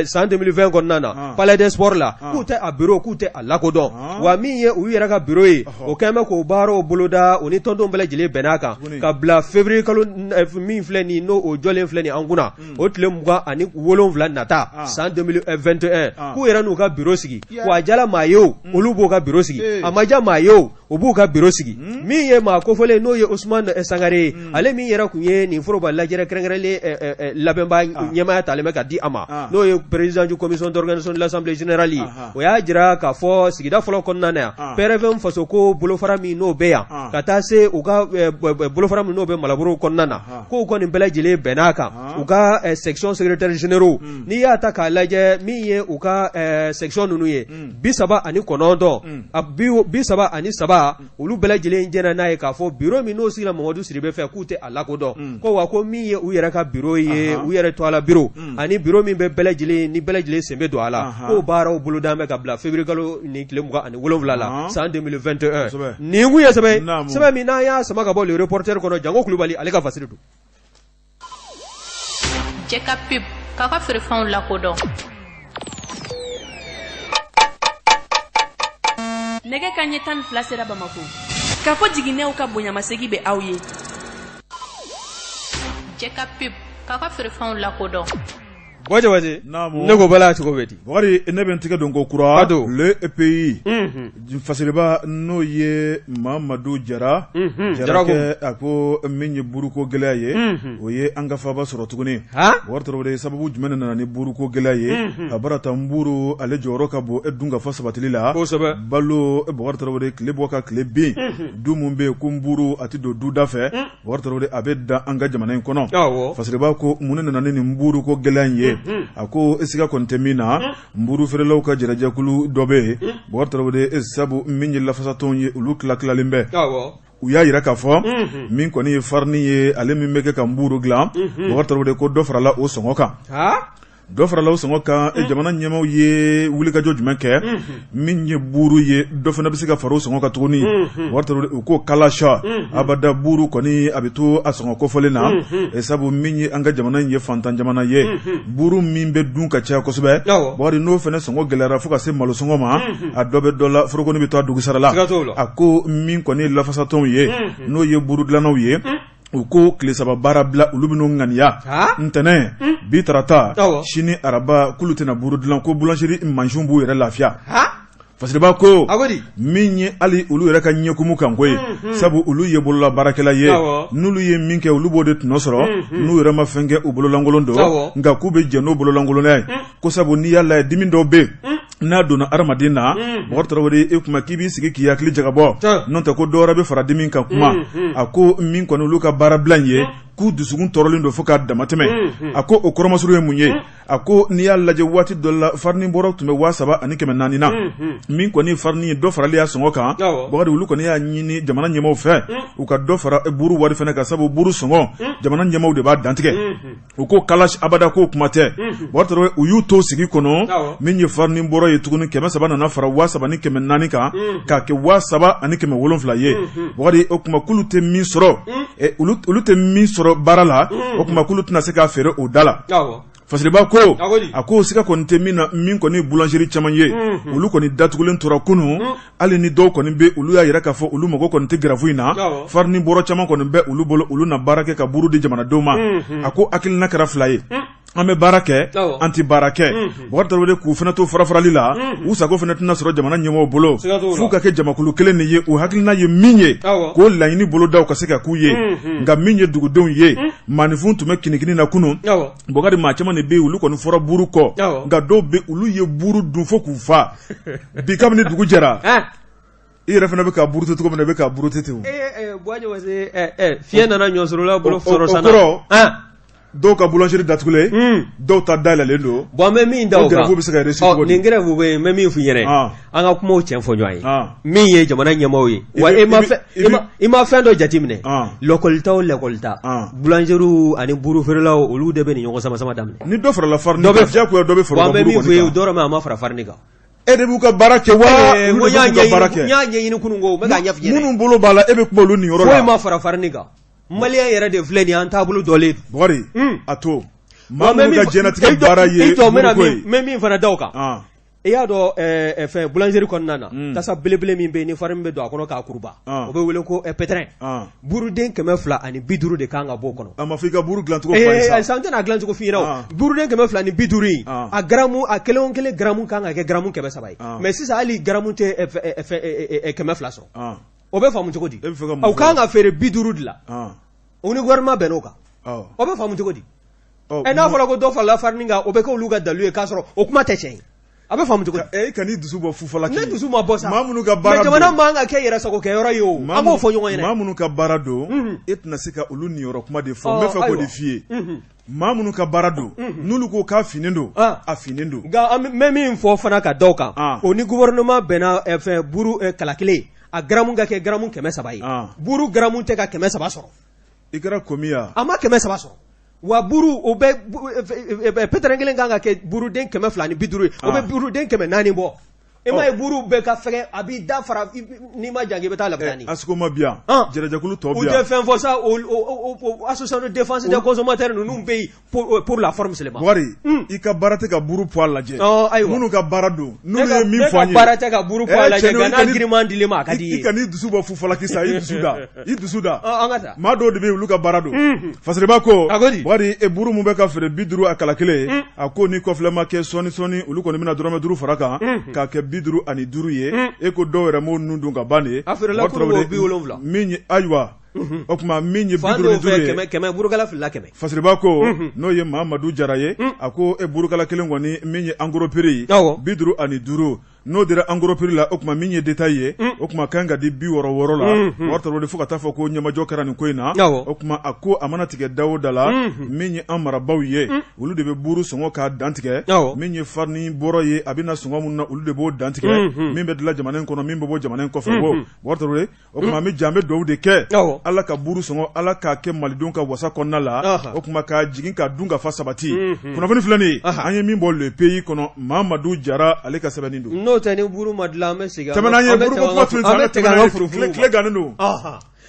san 2020 kɔnɔna na Palais des Sports la, k'u tɛ a bureau, k'u tɛ a lakodɔn. Wa min ye u yɛrɛ ka bureau ye, o kɛlen bɛ k'o baaraw boloda, u ni tɔndenw bɛɛ lajɛlen bɛnn'a kan ka bila février kalo min filɛ nin, n'o o jɔlen filɛ nin an kunna, o tile 27 nata san 2021, k'u yɛrɛ n'u ka bureau sigi. Wa a diyara maa ye o, olu b'u ka bureau sigi, a ma diya maa ye o, u b'u ka bureau sigi. Min ye maa kofɔlen, n'o ye Usumani Sangare ye, ale min yɛrɛ tun ye nin foroba lajɛrɛ kɛrɛnkɛrɛnlen labɛnba ɲɛmaaya talen bɛ ka di a ma, n'o ye président du commission d'organisation de l'assemblée générale ye, o y'a jira k'a fɔ sigida fɔlɔ kɔnɔna na yan, PRVM fasoko bolofara min n'o bɛ yan, ka taa se u ka bolofara min n'o bɛ malaboro kɔnɔna na, k'o kɔni bɛɛ lajɛlen bɛnn'a kan, u ka section secrétaire généraux, n'i y'a ta k'a lajɛ, min ye u ka section ninnu ye 39, 33, olu bɛɛ lajɛlen jɛnna n'a ye k'a fɔ bureau min n'o sigira Mamadu Sidibe fɛ, k'u tɛ a lakodɔn, ko wa ko min ye u yɛrɛ ka bureau ye, u yɛrɛ tɔgɔ la bureau, ani bureau min bɛ bɛɛ lajɛlen ni bɛɛ lajɛlen sen bɛ don a la, k'o baaraw boloda bɛ ka bila février kalo nin tile 27 la san 2021. Nin kun ye sɛbɛn sɛbɛn min n'an y'a sama ka bɔ Le Reporter kɔnɔ, Jango Kulubali ale ka fasiri don. Jɛ ka pub k'aw ka feerefɛnw lakodɔn. Nɛgɛ kanɲɛ 12 sera Bamakɔ. K'a fɔ jiginɛw ka bonyamasegin bɛ aw ye. Jɛ ka pub k'aw ka feerefɛnw lakodɔn. Buwa Jabate, ne ko bala cogo bɛ di? Bakari, ne bɛ n tɛgɛ don ko kura Le Pays, fasiriba n'o ye Mamadu Jara Jarakɛ, a ko min ye buruko gɛlɛya ye, o ye an ka faaba sɔrɔ tuguni. Bakari Tarawele, sababu jumɛn de nana ni buruko gɛlɛya ye? A bara tan buru ale jɔyɔrɔ ka bon dunkafa sabatili la. Balo, Bakari Tarawele, tile bɔ ka tile bin, du min bɛ yen ko nburu a tɛ don du da fɛ. Bakari Tarawele, a bɛ dan an ka jamana in kɔnɔ. Fasiriba ko mun de nana ni nin nburu ko gɛlɛya in ye? A ko siga kɔni tɛ min na, nburu feerelaw ka jɛrɛjɛkulu dɔ bɛ yen, Bakari Tarawele, sabu min ye lafasatɔnw ye, olu tila tilalen bɛ. U y'a jira k'a fɔ min kɔni ye farini ye, ale min bɛ kɛ ka nburu dilan, Bakari Tarawele, ko dɔ farala o sɔngɔ kan. Dɔ farala o sɔngɔ kan. Jamana ɲɛmaaw ye wulikajɔ jumɛn kɛ? Min ye buuru ye, dɔ fana bɛ se ka fara o sɔngɔ kan tuguni. Bakari Tarawele, u ko kalasa abada, buuru kɔni a bɛ to a sɔngɔ kofɔlen na, sabu min ye an ka jamana in ye fantan jamana ye, buuru min bɛ dun ka caya kosɛbɛ, Bakari, n'o fana sɔngɔ gɛlɛyara fo ka se malo sɔngɔ ma, a dɔ bɛ dɔ la, forokoni bɛ to a dugusara la. A ko min kɔni ye lafasatɔnw ye, n'o ye buuru dilannaw ye, u ko tile saba baara bila, olu bɛn'o ŋaniya ntɛnɛn, bi tarata, sini araba, k'olu tɛna buru dilan, ko boulangerie mansinw b'u yɛrɛ lafiya. Fasiriba ko min ye hali olu yɛrɛ ka ɲɛkumu kan ko ye, sabu olu ye bolola baarakɛla ye, n'olu ye min kɛ, olu b'o de tɔnɔ sɔrɔ, n'u yɛrɛ ma fɛn kɛ, u bololankolon don, nka k'u bɛ jɛn n'o bololankolonya ye, ko sabu n'i y'a lajɛ, dimi dɔw bɛ yen n'a donna hadamaden na, Bakari Tarawele, e kuma k'i b'i sigi k'i hakili jagabɔ, n'o tɛ ko dɔwɛrɛ bɛ fara dimi kan kuma. A ko min kɔni olu ka baarabila in ye, k'u dusukun tɔɔrɔlen don fo k'a damatɛmɛ. A ko o kɔrɔmasuru ye mun ye? A ko n'i y'a lajɛ, waati dɔ la farini bɔrɔ tun bɛ 3400 na. Min kɔni farini ye, dɔ farali y'a sɔngɔ kan. Bakari, olu kɔni y'a ɲini jamana ɲɛmaaw fɛ, u ka dɔ fara buru wari fana kan, sabu buru sɔngɔ, jamana ɲɛmaaw de b'a dantigɛ. U ko kala abada, ko kuma tɛ. Bakari Tarawele, u y'u to sigi kɔnɔ, min ye farini bɔrɔ ye tuguni, 300 nana fara 3400 kan, k'a kɛ 3700 ye. Bakari, o tuma k'olu tɛ min sɔrɔ, olu tɛ min sɔrɔ baara la, o tuma k'olu tɛna se k'a feere o da la. Fasiriba ko, a ko siga kɔni tɛ min na, min kɔni boulangerie caman ye, olu kɔni datugulen tora kunun. Hali ni dɔw kɔni bɛ, olu y'a jira k'a fɔ olu mago kɔni tɛ grève in na, farini bɔrɔ caman kɔni bɛ olu bolo, olu na baara kɛ ka buru di jamanadenw ma. A ko hakilina kɛra fila ye, an bɛ baara kɛ, an tɛ baara kɛ. Bakari Tarawele, k'u fana to farafarali la, u sago fana tɛna sɔrɔ jamana ɲɛmɔgɔw bolo, f'u ka kɛ jamakulu kelen de ye, u hakilina ye min ye, k'o laɲini boloda ka se ka k'u ye. Nka min ye dugudenw ye, maaninfin tun bɛ kinikini na kunun. Bakari, maa caman de bɛ yen, olu kɔni fɔra buru kɔ, nka dɔw bɛ, olu ye buru dun fo k'u fa. Bi kabini dugu jɛra, i yɛrɛ fana bɛ ka burute cogo min na, i bɛ ka burute ten. Fiɲɛ nana ɲɔsɔrɔla bolo sɔrɔ san kɔrɔ, dɔw ka boulangerie datugulen, dɔw ta dayɛlɛlen don. Bon, an bɛ min da o kan, grève bɛ se ka réussir cogo di? Nin grève bɛ yen, n bɛ min f'i ɲɛna, an ka kumaw tiɲɛ fɔ ɲɔgɔn ye. Min ye jamana ɲɛmaaw ye wa, e ma fɛn i ma fɛn dɔ jateminɛ? Lakɔli ta o lakɔli ta, boulangeriew ani burufeerelaw, olu de bɛ nin ɲɔgɔn sama sama daminɛ. Ni dɔ farala farini kan, diyagoya dɔ bɛ fara u ka buru kɔni kan. An bɛ min f'i ye, dɔrɔmɛ a ma fara farini kan. E de b'u ka baara kɛ wa? Olu de b'u ka baara kɛ. N y'a ɲɛɲini kunun ko, n bɛ k'a ɲɛf'i ɲɛna. Minnu bolo b'a la, e bɛ kuma olu niyɔrɔ la. Foyi ma fara farini kan. Maliyɛn yɛrɛ de filɛ nin ye, an taabolo dɔlen. Bukari, a to maa minnu ka diɲɛlatigɛ baara ye buruko ye. N bɛ min fana da o kan. I y'a dɔn, fɛn boulangerie kɔnɔna na, tasa belebele min bɛ yen ni farine bɛ don a kɔnɔ k'a kuruba, o bɛ wele ko pétrin. Buruden 250 de kan ka bɔ o kɔnɔ. A ma fɔ i ka buru dilancogo fɔ an ye sa. Sa, n tɛna a dilancogo f'i ɲɛna o. Buruden 250 in, a garamu, a kelen o kelen garamu kan ka kɛ garamu 300 ye. Mais sisan hali garamu tɛ 200 sɔrɔ. O bɛ faamu cogo di? O kan ka feere 50 de la. O ni gouvernement bɛnn'o kan. O bɛ faamu cogo di? Ɛ, n'a fɔra ko dɔ farala farine kan, o bɛ kɛ olu ka dalu ye, k'a sɔrɔ o kuma tɛ tiɲɛ ye. A bɛ faamu cogo di? E kan'i dusu bɔ fufala. Ne dusu ma bɔ sa. Maa minnu ka baara don. Mais jamana man ka kɛ yɛrɛsagokɛyɔrɔ ye o. An b'o fɔ ɲɔgɔn ɲɛna. Maa minnu ka baara don, e tɛna se ka olu niyɔrɔ kuma de fɔ. N bɛ fɛ k'o de f'i ye. Maa minnu ka baara don, n'olu ko k'a finnen don, a finnen don. Nka n bɛ min fɔ fana ka da o kan, o ni gouvernement bɛnna fɛn buru kala kelen, a garamu ka kɛ garamu 300 ye. Buru garamu tɛ ka 300 sɔrɔ. I kɛra komi yan. A ma 300 sɔrɔ. Wa buru o bɛ pétrin kelen kan ka kɛ buruden 250 ye, o bɛ buruden 400 bɔ. E m'a ye buru bɛɛ ka fɛgɛn, a b'i da fara, n'i ma jan i bɛ taa labitani. ASCOMA bi yan, jɛrɛjɛkulu tɔw bi yan. U tɛ fɛn fɔ sa, association de défense des consommateurs ninnu bɛ yen pour la forme seulement. Bukari, i ka baara tɛ ka buru poids lajɛ. Ayiwa. Minnu ka baara don, n'olu ye min fɔ an ye. Ne ka baara tɛ ka buru poids lajɛ, nka n'a giriman dil'i ma, a ka di i ye. I kan'i dusu bɔ fufalaki sa, i dusu da, i dusu da. An ka taa. Maa dɔw de bɛ yen, olu ka baara don. Fasiriba ko, A ko di? Bukari, e buru min bɛ ka feere 50 a kala kelen, a ko ni kɔfilɛ ma kɛ sɔɔni sɔɔni, olu kɔni bɛna dɔrɔmɛ 5 fara kan, k'a kɛ 55 ye. E ko dɔw yɛrɛ m'o nun dun ka ban de. A feerela kunun ko 70. Min ye, ayiwa. O tuma min ye 55 ye. Kɛmɛ kɛmɛ, burukala filila 100. Fasiriba ko, n'o ye Mamadu Jara ye, a ko e burukala kelen kɔni min ye en gros prix 55, n'o dira en gros prix la, o tuma min ye détail ye, o tuma kan ka di 66 la. Bukari Tarawele, fo ka taa fɔ ko ɲɛmajɔ kɛra nin ko in na. O tuma a ko a mana tigɛ da o da la, min ye an marabaaw ye, olu de bɛ buru sɔngɔ k'a dantigɛ. Min ye farini bɔrɔ ye, a bɛ na sɔngɔ min na, olu de b'o dantigɛ, min bɛ dilan jamana in kɔnɔ, min bɛ bɔ jamana in kɔfɛ. Bukari Tarawele, o tuma an bɛ jɛ, an bɛ dugawu de kɛ Ala ka buru sɔngɔ, Ala k'a kɛ malidenw ka wasa kɔnɔna la, o tuma k'a jigin ka dun ka fa sabati. Kunnafoni filɛ nin ye, an ye min bɔ Le Pays kɔnɔ, Mamadu Jara ale ka sɛbɛnni don. N'o tɛ, ni buru ma dilan, an bɛ segin. Tɛmɛ n'an ye, buru ko kuma to yen sa, an ka tɛmɛ n'an ye, tile gannen don.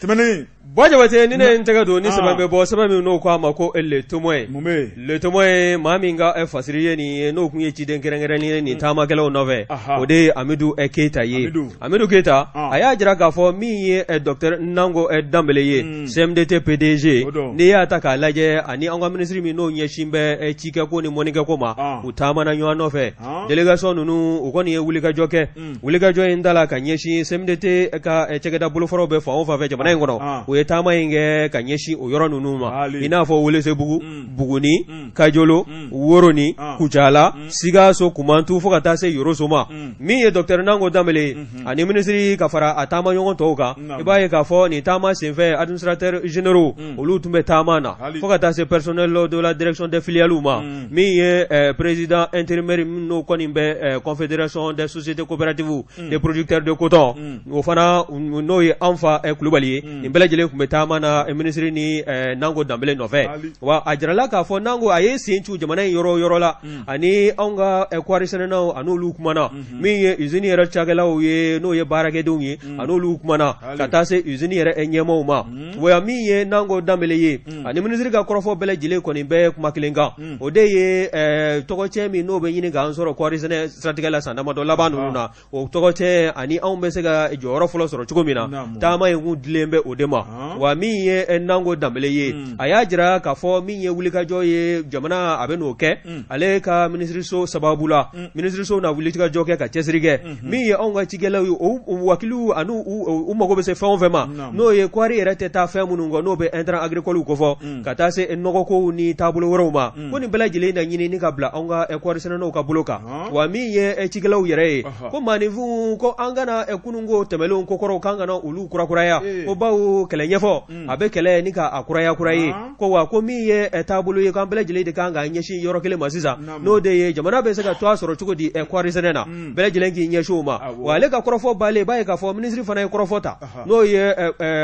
Tɛmɛnen. Buwa Jabate, ni ne ye n tɛgɛ don ni sɛbɛn bɛ bɔ, sɛbɛn min n'o ko a ma ko Le Témoin. Mun bɛ yen? Le Témoin ye maa min ka fasiri ye nin ye, n'o tun ye ciden kɛrɛnkɛrɛnnen ye nin taamakɛlaw nɔfɛ, o de ye Amidu Keyita ye. Amidu Keyita, a y'a jira k'a fɔ min ye docteur Nango Danbele ye, CMDT PDG, n'i y'a ta k'a lajɛ, ani an ka minisiri min n'o ɲɛsin bɛ cikɛko ni mɔnikɛko ma, u taamana ɲɔgɔn nɔfɛ. Délégation ninnu, u kɔni ye wulikajɔ kɛ. Wulikajɔ in da la ka ɲɛsin CMDT ka cakɛda bolofaraw bɛ fan o fan fɛ jamana in kɔnɔ, u ye taama in kɛ ka ɲɛsin o yɔrɔ ninnu ma, i n'a fɔ Welesebugu, Buguni, Kajolo, Woroni, Kucala, Sikaso, Kumantu, fo ka taa se Yoroso ma. Min ye docteur Nango Danbele ye ani minisiri ka fara a taamaɲɔgɔn tɔw kan, i b'a ye k'a fɔ nin taama senfɛ, administrateurs généraux olu tun bɛ taama na, fo ka taa se personnel de la direction des filiales ma. Min ye président intérimaire min n'o kɔni bɛ confédération des sociétés coopératives des producteurs de coton, o fana n'o ye Anfa Kulubali ye, nin bɛɛ lajɛlen tun bɛ taama na minisiri ni Nango Danbele nɔfɛ. Wa a jirala k'a fɔ Nango a ye sen cun jamana in yɔrɔ o yɔrɔ la, ani anw ka kɔɔri sɛnɛnaw, a n'olu kumana. Min ye usine yɛrɛ cakɛlaw ye, n'o ye baarakɛdenw ye, a n'olu kumana, ka taa se usine yɛrɛ ɲɛmaaw ma. Wa min ye Nango Danbele ye ani minisiri ka kɔrɔfɔ bɛɛ lajɛlen kɔni bɛ kuma kelen kan, o de ye tɔgɔcɛn min n'o bɛ ɲini k'an sɔrɔ kɔɔri sɛnɛ siratigɛ la san damadɔ laban ninnu na, o tɔgɔcɛn ani anw bɛ se ka jɔyɔrɔ fɔlɔ sɔrɔ cogo min na, taama in kun dilen bɛ o de ma. Wa min ye Nango Danbele ye, a y'a jira k'a fɔ min ye wulikajɔ ye jamana a bɛ n'o kɛ ale ka minisiriso sababu la, minisiriso na wulikajɔ kɛ ka cɛsiri kɛ. Min ye anw ka cikɛlaw ye, o wakiliw ani u mago bɛ se fɛn o fɛn ma, n'o ye kɔɔri yɛrɛ tɛ taa fɛn minnu kɔ, n'o bɛ intrant agricole kofɔ, ka taa se nɔgɔkow ni taabolo wɛrɛw ma, ko nin bɛɛ lajɛlen na ɲini ni ka bila anw ka kɔɔri sɛnɛnaw ka bolo kan. Wa min ye cikɛlaw yɛrɛ ye, ko maaninfinw ko an kana kununko tɛmɛnlenw kokɔrɔw k'an kana olu kurakuraya, ko bawo kɛlɛ ɲɛfɔ a bɛ kɛlɛ ni k'a kuraya kura ye. Ko wa ko min ye taabolo ye, k'an bɛɛ lajɛlen de kan k'an ɲɛsin yɔrɔ kelen ma sisan, n'o de ye jamana bɛ se ka tɔgɔ sɔrɔ cogo di kɔɔri sɛnɛ na, bɛɛ lajɛlen k'i ɲɛsin o ma. Wa ale ka kɔrɔfɔ balen, i b'a ye k'a fɔ minisiri fana ye kɔrɔfɔ ta, n'o ye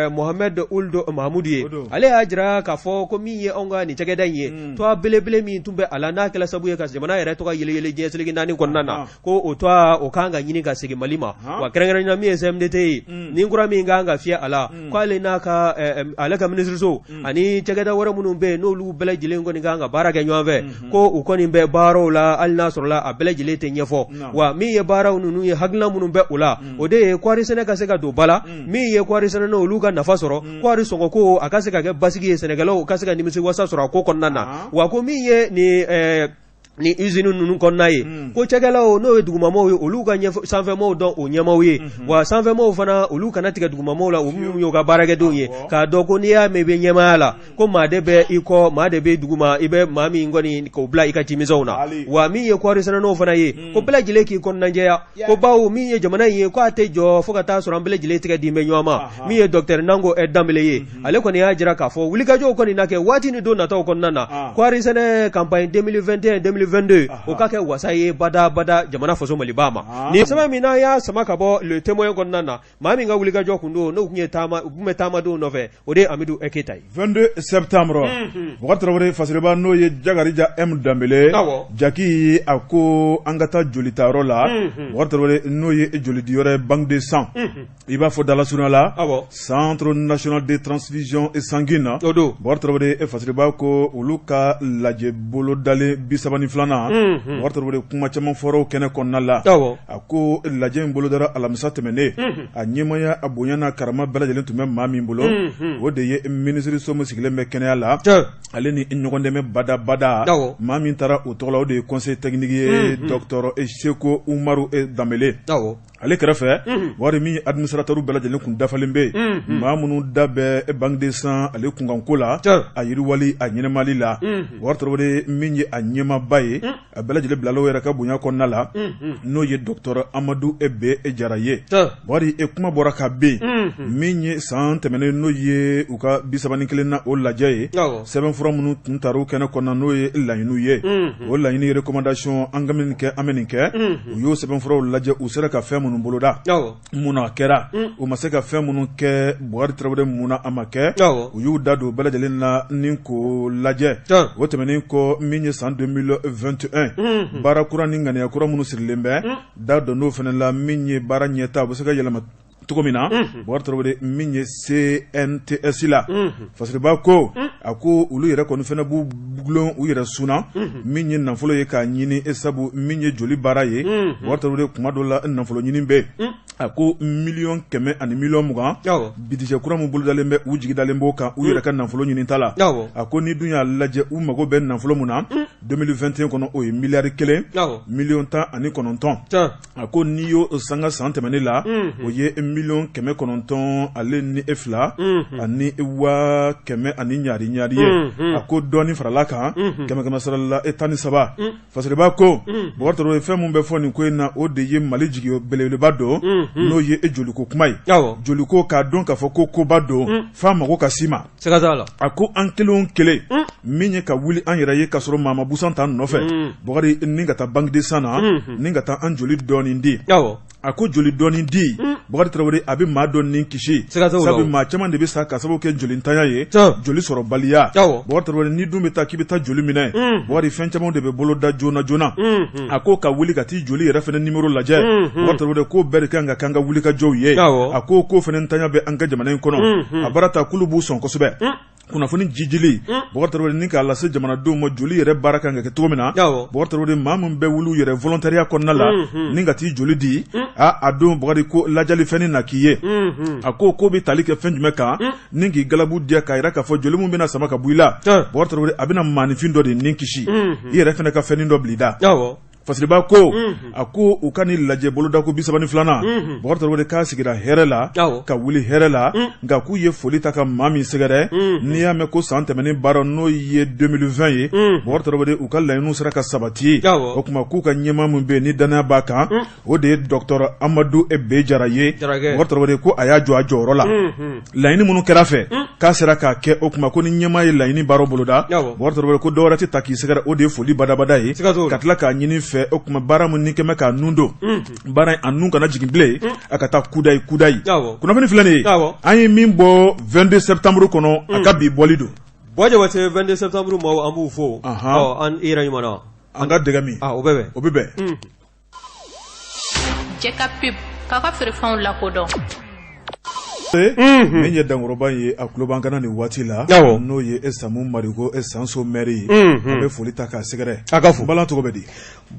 Mohamed Ould Mahamudu ye. Ale y'a jira k'a fɔ ko min ye anw ka nin cakɛda in ye, tɔgɔ belebele min tun bɛ a la, n'a kɛla sababu ye ka jamana yɛrɛ tɔgɔ yeleyele diɲɛ seleke naani kɔnɔna na, ko o tɔgɔ o kan ka ɲini ka segin Mali ma. Wa kɛrɛnkɛrɛnnenya min ye CMDT ye, ni kura min kan ka fiyɛ a la, k'ale n'a ka ale ka minisiriso ani cakɛda wɛrɛ minnu bɛ yen, n'olu bɛɛ lajɛlen kɔni kan ka baara kɛ ɲɔgɔn fɛ, ko u kɔni bɛ baaraw la, hali n'a sɔrɔla a bɛɛ lajɛlen tɛ ɲɛfɔ. Wa min ye baaraw ninnu ye, hakilina minnu bɛ o la, o de ye kɔɔri sɛnɛ ka se ka don ba la, min ye kɔɔri sɛnɛnaw olu ka nafa sɔrɔ, kɔɔri sɔngɔko a ka se ka kɛ basigi ye, sɛnɛkɛlaw ka se ka nimisiwasa sɔrɔ a ko kɔnɔna na. Wa ko min ye nin Ni usine ninnu kɔnɔna ye ko cakɛlaw n'o ye dugumamɔgɔw ye, olu ka sanfɛmɔgɔw dɔn o ɲɛmaaw ye, wa sanfɛmɔgɔw fana, olu kana tigɛ dugumamɔgɔw la, o minnu y'u ka baarakɛdenw ye, k'a dɔn ko n'i y'a mɛn i bɛ ɲɛmaaya la, ko maa de bɛ i kɔ, maa de bɛ duguma, i bɛ maa min kɔni k'o bila i ka cimisɛnw na. Wa min ye kɔɔrisɛnɛnaw fana ye, ko bɛɛ lajɛlen k'i kɔnɔnajɛya, ko bawo min ye jamana in ye, ko a tɛ jɔ fo ka taa sɔrɔ an bɛɛ lajɛlen tɛgɛ di bɛ ɲɔgɔn ma. Min ye docteur Nango Danbele ye, ale kɔni y'a jira k'a fɔ wulikajɔw kɔni na kɛ waati ni don nataw kɔnɔna na, kɔɔrisɛnɛ campagne 2021 2022, o ka kɛ wasa ye badabada jamana faso Maliba ma. Nin sɛbɛn min n'an y'a sama ka bɔ Le Témoin kɔnɔna na, maa min ka wulikajɔ kun don, n'o tun ye taama, u tun bɛ taamadenw nɔfɛ, o de ye Amidu Keyita ye. 22 septembre, Bubakari Tarawele, Fasiriba n'o ye Jakarija M Danbele, Jaki, a ko an ka taa jolitayɔrɔ la. Bubakari Tarawele, n'o ye jolidiyɔrɔ ye, banque de sang, i b'a fɔ dalasurunya la, Centre national de transfusion sanguine. O don. Bubakari Tarawele, Fasiriba ko olu ka lajɛ bolodalen 32nan, Bubakari Tarawele, kuma caman fɔra o kɛnɛ kɔnɔna la. A ko lajɛ in bolodara alamisa tɛmɛnen, a ɲɛmaaya, a bonya n'a karama bɛɛ lajɛlen tun bɛ maa min bolo, o de ye minisiriso min sigilen bɛ kɛnɛya la, ale ni ɲɔgɔn dɛmɛ badabada. Maa min taara o tɔgɔ la, o de ye conseil technique ye, docteur Seko Umaru Danbele. Ale kɛrɛfɛ, wari min ye administrateur bɛɛ lajɛlen kun dafalen bɛ yen, maa minnu da bɛ banque de sang ale kunkanko la, a yiriwali, a ɲɛnamali la. Bubakari Tarawele, min ye a ɲɛmaaba ye, a bɛɛ lajɛlen bilala o yɛrɛ ka bonya kɔnɔna la, n'o ye docteur Amadu B Jara ye. Bubakari, e kuma bɔra ka bin min ye san tɛmɛnen, n'o ye u ka 31 na o lajɛ ye, sɛbɛnfura minnu tun taara o kɛnɛ kɔnɔna, n'o ye laɲiniw ye, o laɲini recommandation, an ka nin kɛ, an bɛ nin kɛ, u y'o sɛbɛnfuraw lajɛ, u sera ka fɛn minnu boloda, mun na a kɛra, u ma se ka fɛn minnu kɛ, Bubakari Tarawele, mun na a ma kɛ, u y'u da don bɛɛ lajɛlen na ni k'o lajɛ. O tɛmɛnen kɔ, min ye san 2021 baara kura ni ŋaniya kura minnu sirilen bɛ, da don fana la, min ye baara ɲɛta, u bɛ se ka yɛlɛma cogo min na. Bubakari Tarawele, min ye CNTS la, Fasiriba ko a ko olu yɛrɛ kɔni fana b'u dulon u yɛrɛ sun na, min ye nafolo ye k'a ɲini, e sabu min ye joli baara ye, Bubakari Tarawele, kuma dɔ la nafolo ɲini bɛ yen. A ko 120 miliyɔn budget kura min bolodalen bɛ, u jigi dalen b'o kan u yɛrɛ ka nafolo ɲinita la. A ko ni dun y'a lajɛ, u mago bɛ nafolo min na 2021 kɔnɔ, o ye miliyari 1 miliyɔn 19. A ko n'i y'o sanga san tɛmɛnen la, o ye miliyɔn 900 ale ni e fila ani waa 100 ani ɲari ɲari ye. A ko dɔɔnin farala kan, kɛmɛ kɛmɛ sara la e 13. Fasiriba ko, Bubakari Tarawele, fɛn min bɛ fɔ nin ko in na, o de ye Mali jigi belebeleba don, n'o ye e joliko kuma ye. Joliko, k'a dɔn k'a fɔ ko koba don f'a mago ka s'i ma. A ko an kelen o kelen min ye ka wuli an yɛrɛ ye ka sɔrɔ maa ma busan t'an nɔfɛ, Bubakari, ni ka taa banque de sang na, ni ka taa an joli dɔɔnin di. A ko joli dɔɔnin di, Bubakari Tarawele, a bɛ maa dɔ ni kisi, sabu maa caman de bɛ sa ka sababu kɛ jolintanya ye, joli sɔrɔbaliya. Bubakari Tarawele, ni dun bɛ taa k'i bɛ taa joli minɛ, Bubakari, fɛn caman de bɛ bolo da joona joona. A ko ka wuli ka t'i joli yɛrɛ fana numéro lajɛ, Bubakari Tarawele, ko bɛɛ de kan ka k'an ka wulikajɔw ye. A ko ko fana ntanya bɛ an ka jamana in kɔnɔ. A baara ta kulu b'u sɔn kosɛbɛ kunnafoni jijili, Bubakari Tarawele, ni k'a lase jamanadenw ma, joli yɛrɛ baara kan ka kɛ cogo min na. Bubakari Tarawele, maa min bɛ wuli yɛrɛ volontariat kɔnɔna la ni ka t'i joli di, a don, Bubakari, ko lajali fɛn na k'i ye. A ko ko bɛ tali kɛ fɛn jumɛn kan ni k'i galabu diya, k'a jira k'a fɔ joli min bɛna sama ka bɔ i la, Bubakari Tarawele, a bɛna maaninfin dɔ de ni kisi, i yɛrɛ fana ka fɛn dɔ bila i da. Fasiriba ko, a ko u ka nin lajɛ bolodako 32nan, Bubakari Tarawele, k'a sigira hɛrɛ la, ka wuli hɛrɛ la, nka k'u ye foli ta ka maa min sɛgɛrɛ. N'i y'a mɛn ko san tɛmɛnen baara, n'o ye 2020 ye, Bubakari Tarawele, u ka laɲiniw sera ka sabati. O tuma k'u ka ɲɛmaa min bɛ yen ni danaya b'a kan, o de ye docteur Amadu B Jara ye. Bubakari Tarawele ko a y'a jɔ a jɔyɔrɔ la, laɲini minnu kɛra fɛ, k'a sera k'a kɛ. O tuma ko ni ɲɛmaa ye laɲini baara boloda, Bubakari Tarawele, ko dɔwɛrɛ tɛ ta k'i sɛgɛrɛ, o de ye foli badabada ye, ka tila k'a ɲini fɛ, o tuma baara min ni kɛmɛ k'a nun don baara in, a nun kana jigin bilen, a ka taa kudayi kudayi. Kunnafoni filɛ nin ye, an ye min bɔ 22 septembre kɔnɔ, a ka bi bɔli don. Buwa Jabate, 22 septembre maaw, an b'u fo. An yɛrɛ ɲuman na. An ka dɛgɛ min. O bɛ bɛn. O bɛ bɛn. Jɛ ka pub k'a ka feerefɛnw lakodɔn. Min ye dankɔrɔba ye, a tulo b'an kan na nin waati la, n'o ye e Samu Mariko, e Sanso maire ye, an bɛ foli ta k'a sɛgɛrɛ. A ka fo. Balan tɔgɔ bɛ di?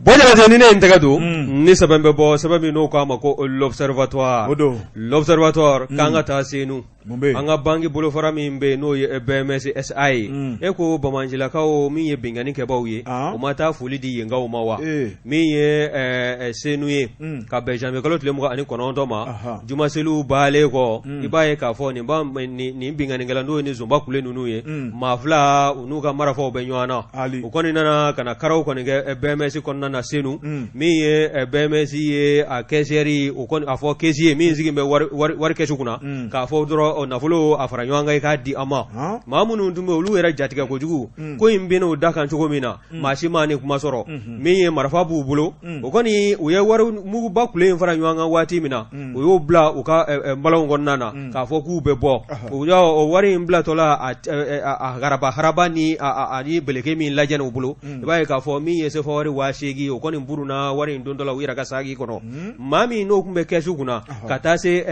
Buwa Jabate, ni ne ye n tɛgɛ don ni sɛbɛn bɛ bɔ, sɛbɛn min n'o k'a ma ko L'Observatoire. O don. L'Observatoire k'an ka taa Senu. An ka banki bolofara min bɛ yen n'o ye BMS SA ye, e ko banbaancilakaw min ye binkanni kɛbaaw ye, u ma taa foli di yenkaw ma wa? Min ye Senu ye, ka bɛn janvier kalo tile 29 ma, jumaseliw baalen kɔ, i b'a ye k'a fɔ nin binkannikɛla n'o ye nin zonba kule ninnu ye, maa fila u n'u ka marifaw bɛ ɲɔgɔn na, u kɔni nana ka na karaw kɔni kɛ BMS kɔnɔna na Senu, min ye BMS ye a caissière o kɔni a fɔ caissier min sigilen bɛ wari kɛsu kunna k'a fɔ dɔrɔn nafolo a fara ɲɔgɔn kan i k'a di a ma maa minnu tun bɛ olu yɛrɛ jatigɛ kojugu ko in bɛ n'o da kan cogo min na maa si ma ni kuma sɔrɔ min ye marifa b'u bolo o kɔni u ye wari muguba kule in fara ɲɔgɔn kan waati min na u y'o bila u ka npalanw kɔnɔna na k'a fɔ k'u bɛ bɔ u o wari in bilatɔla a haraba haraba ni ani beleke min lajɛ u bolo i b'a ye k'a fɔ min ye sefa wari 8000 o kɔni burunna wari in dontɔ la u yɛrɛ ka saki kɔnɔ maa min n'o tun bɛ kɛsu kunna ka taa se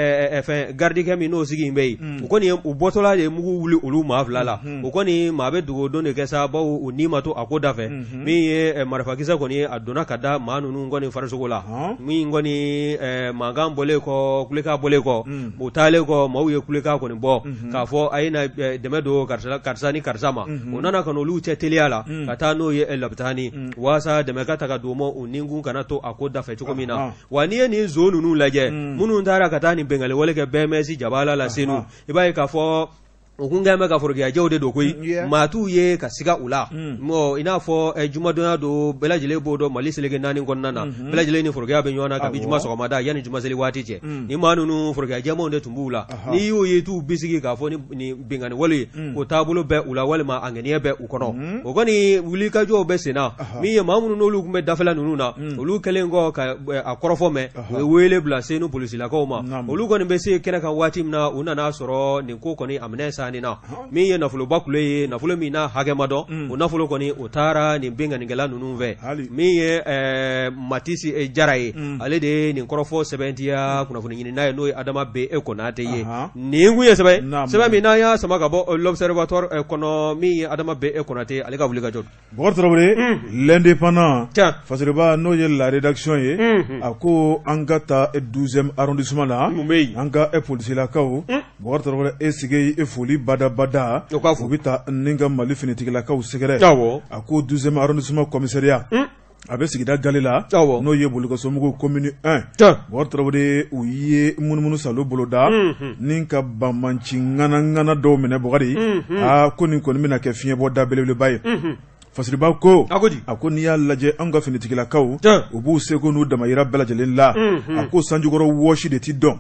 fɛn garidikɛ min n'o sigi bɛ yen u kɔni u bɔtɔla de ye mugu wuli olu maa fila la o kɔni maa bɛ dugawu don de kɛ sa bawo u ni ma to a ko da fɛ min ye marifakisɛ kɔni a donna ka da maa ninnu kɔni farisogo la min kɔni mankan bɔlen kɔ kulekan bɔlen kɔ u taalen kɔ maaw ye kulekan kɔni bɔ k'a fɔ a ye na dɛmɛ don karisa ni karisa ma u nana ka n'olu cɛ teliya la ka taa n'o ye labitani walasa dɛmɛ ka ta ka don u ma u nikun kana to a ko da fɛ cogo min na wa n'i ye nin zon ninnu lajɛ minnu taara ka taa nin binkanni wale kɛ BMS jabala la Senu i b'a ye k'a fɔ u kun kɛlen bɛ ka forokiyajɛw de don koyi maa t'u ye ka siga u la i n'a fɔ jumadonya don bɛɛ lajɛlen b'o dɔn Mali seleke naani kɔnɔna na bɛɛ lajɛlen ni forokiya bɛ ɲɔgɔn na kabi juma sɔgɔmada yanni jumaseli waati cɛ ni maa ninnu forokiya jɛmanw de tun b'u la n'i y'u ye i t'u bisigi k'a fɔ ni binkanni wale o taabolo bɛ u la walima a ŋaniya bɛ u kɔnɔ o kɔni wulikajɔw bɛ sen na min ye maa minnu n'olu tun bɛ dafɛla ninnu na olu kɛlen kɔ ka a kɔrɔfɔ mɛn u ye wele bila Senu polisilakaw ma olu kɔni bɛ se kɛnɛ kan waati min na u nana sɔrɔ nin ko kɔni a minɛ sanni na min ye nafoloba kule ye nafolo min n'a hakɛ ma dɔn o nafolo kɔni o taara nin binkannikɛla ninnu fɛ min ye Matisi Jara ye ale de ye nin kɔrɔfɔ sɛbɛntiya kunnafoni ɲinina ye n'o ye Adama B Konate ye nin kun ye sɛbɛn sɛbɛn min n'an y'a sama ka bɔ L'Observatoire kɔnɔ min ye Adama B Konate ale ka wulikajɔ Bɔkari Tarawele L'Indépendant Fasiriba n'o ye la rédaction ye a ko an ka taa 12e arrondissement la an ka polisilakaw Bɔkari Tarawele e sigi e foli badabada u bɛ taa ni ka Mali finitigilakaw sɛgɛrɛ a ko 12e arrondissement commissariat a bɛ sigida gale la n'o ye Bolokasomugu commune 1 Bɔkari Tarawele u ye munumunu salo boloda ni ka banbaanci ŋanaŋana dɔw minɛ Bɔkari aa ko nin kɔni bɛna kɛ fiɲɛbɔ da belebeleba ye Fasiriba ko a ko n'i y'a lajɛ an ka finitigilakaw u b'u seko n'u damayira bɛɛ lajɛlen la a ko sanjukɔrɔ wɔsi de tɛ dɔn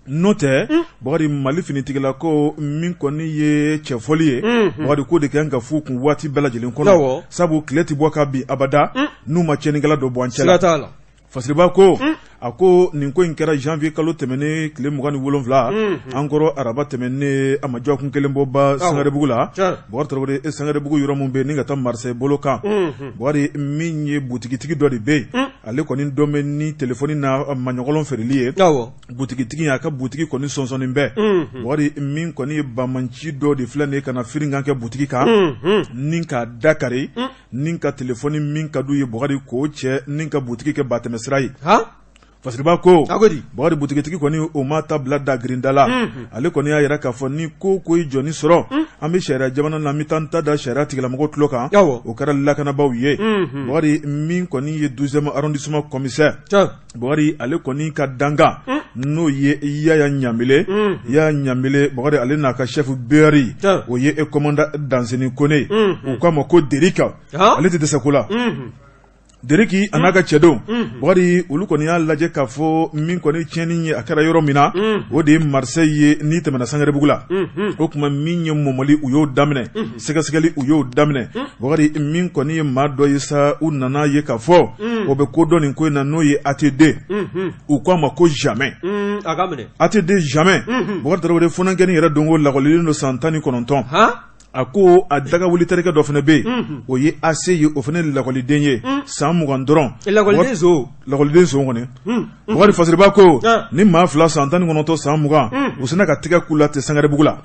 n'o tɛ Bɔkari Mali finitigilakaw min kɔni ye cɛfɔli ye Bɔkari k'o de kɛ ka f'u kun waati bɛɛ lajɛlen kɔnɔ sabu tile tɛ bɔ ka bin abada n'u ma tiɲɛnikɛla dɔ bɔ an cɛ la Fasiriba ko a ko nin ko in kɛra janvier kalo tɛmɛnen tile 27 an kɔrɔ araba tɛmɛnen a ma dɔgɔkun kelen bɔ ba Sangarebugu la Bɔkari Tarawele e Sangarebugu yɔrɔ min bɛ ni ka taa Marseille bolo kan Bɔkari min ye butigitigi dɔ de bɛ yen ale kɔni dɔn bɛ ni telefɔni n'a maɲɔgɔlɔn feereli ye butigitigi a ka butigi kɔni sɔnsɔnnen bɛ Bɔkari min kɔni ye banbaanci dɔ de filɛ nin ye ka na firinkan kɛ butigi kan ni k'a da kari ni ka telefɔni min ka d'u ye Bɔkari k'o cɛ ni ka butigi kɛ batɛmɛsira ye Fasiriba ko Bɔkari butigitigi kɔni o ma ta bila da girinda la ale kɔni y'a yira k'a fɔ ni ko ko ye jɔni sɔrɔ an bɛ sariya jamana na an bɛ taa an ta da sariya tigilamɔgɔw tulo kan o kɛra lakanabaaw ye Bɔkari min kɔni ye 12e arrondissement commissaire Bɔkari ale kɔni ka dankan n'o ye Yaya Ɲanbele Yaya Ɲanbele Bɔkari ale n'a ka chef BR o ye commandant Danseni Kone u k'a ma ko Deriki ale tɛ dɛsɛ ko la Deriki a n'a ka cɛdenw Bɔkari olu kɔni y'a lajɛ k'a fɔ min kɔni tiɲɛni ye a kɛra yɔrɔ min na o de ye Marseille ye n'i tɛmɛna Sangarebugu la o tuma min ye mɔmɔli u y'o daminɛ sɛgɛsɛgɛli u y'o daminɛ Bɔkari min kɔni ye maa dɔ ye sa u nana ye k'a fɔ o bɛ ko dɔn nin ko in na n'o ye ATD u k'a ma ko Jamais ATD Jamais Bɔkari Tarawele funankɛnin yɛrɛ don ko lakɔliden don san 19 a ko a daga wuli terikɛ dɔ fana bɛ yen o ye AC ye o fana ye lakɔliden ye san 20 dɔrɔn lakɔliden son kɔni Bɔkari Fasiriba ko ni maa fila san 19 san 20 u sina ka tɛgɛ k'u la ten Sangarebugu la.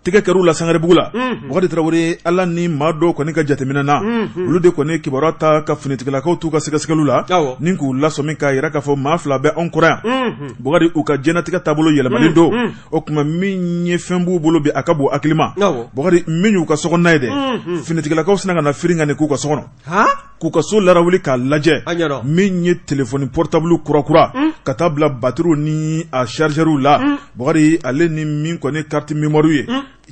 Tigɛ kɛr'u la Sangarebugu la. Bukari Tarawele, Ala ni maa dɔw kɔni ka jateminɛ na, olu de kɔni kibaruya ta ka finitigilakaw t'u ka sɛgɛsɛgɛliw la ni k'u lasɔmi k'a jira k'a fɔ maa fila bɛ anw kɔrɔ yan. Bukari, u ka diɲɛnatigɛ taabolo yɛlɛmalen don. O tuma min ye fɛn b'u bolo bi, a ka bon hakili ma. Bukari, min y'u ka sokɔnɔna ye dɛ, finitigilakaw sinna ka na firin ka nin k'u ka so kɔnɔ, k'u ka so larawuli k'a lajɛ. Min ye téléphone portable kurakura ka taa bila batiriw ni a chargeurw la, Bukari, ale ni min kɔni carte mémoire ye,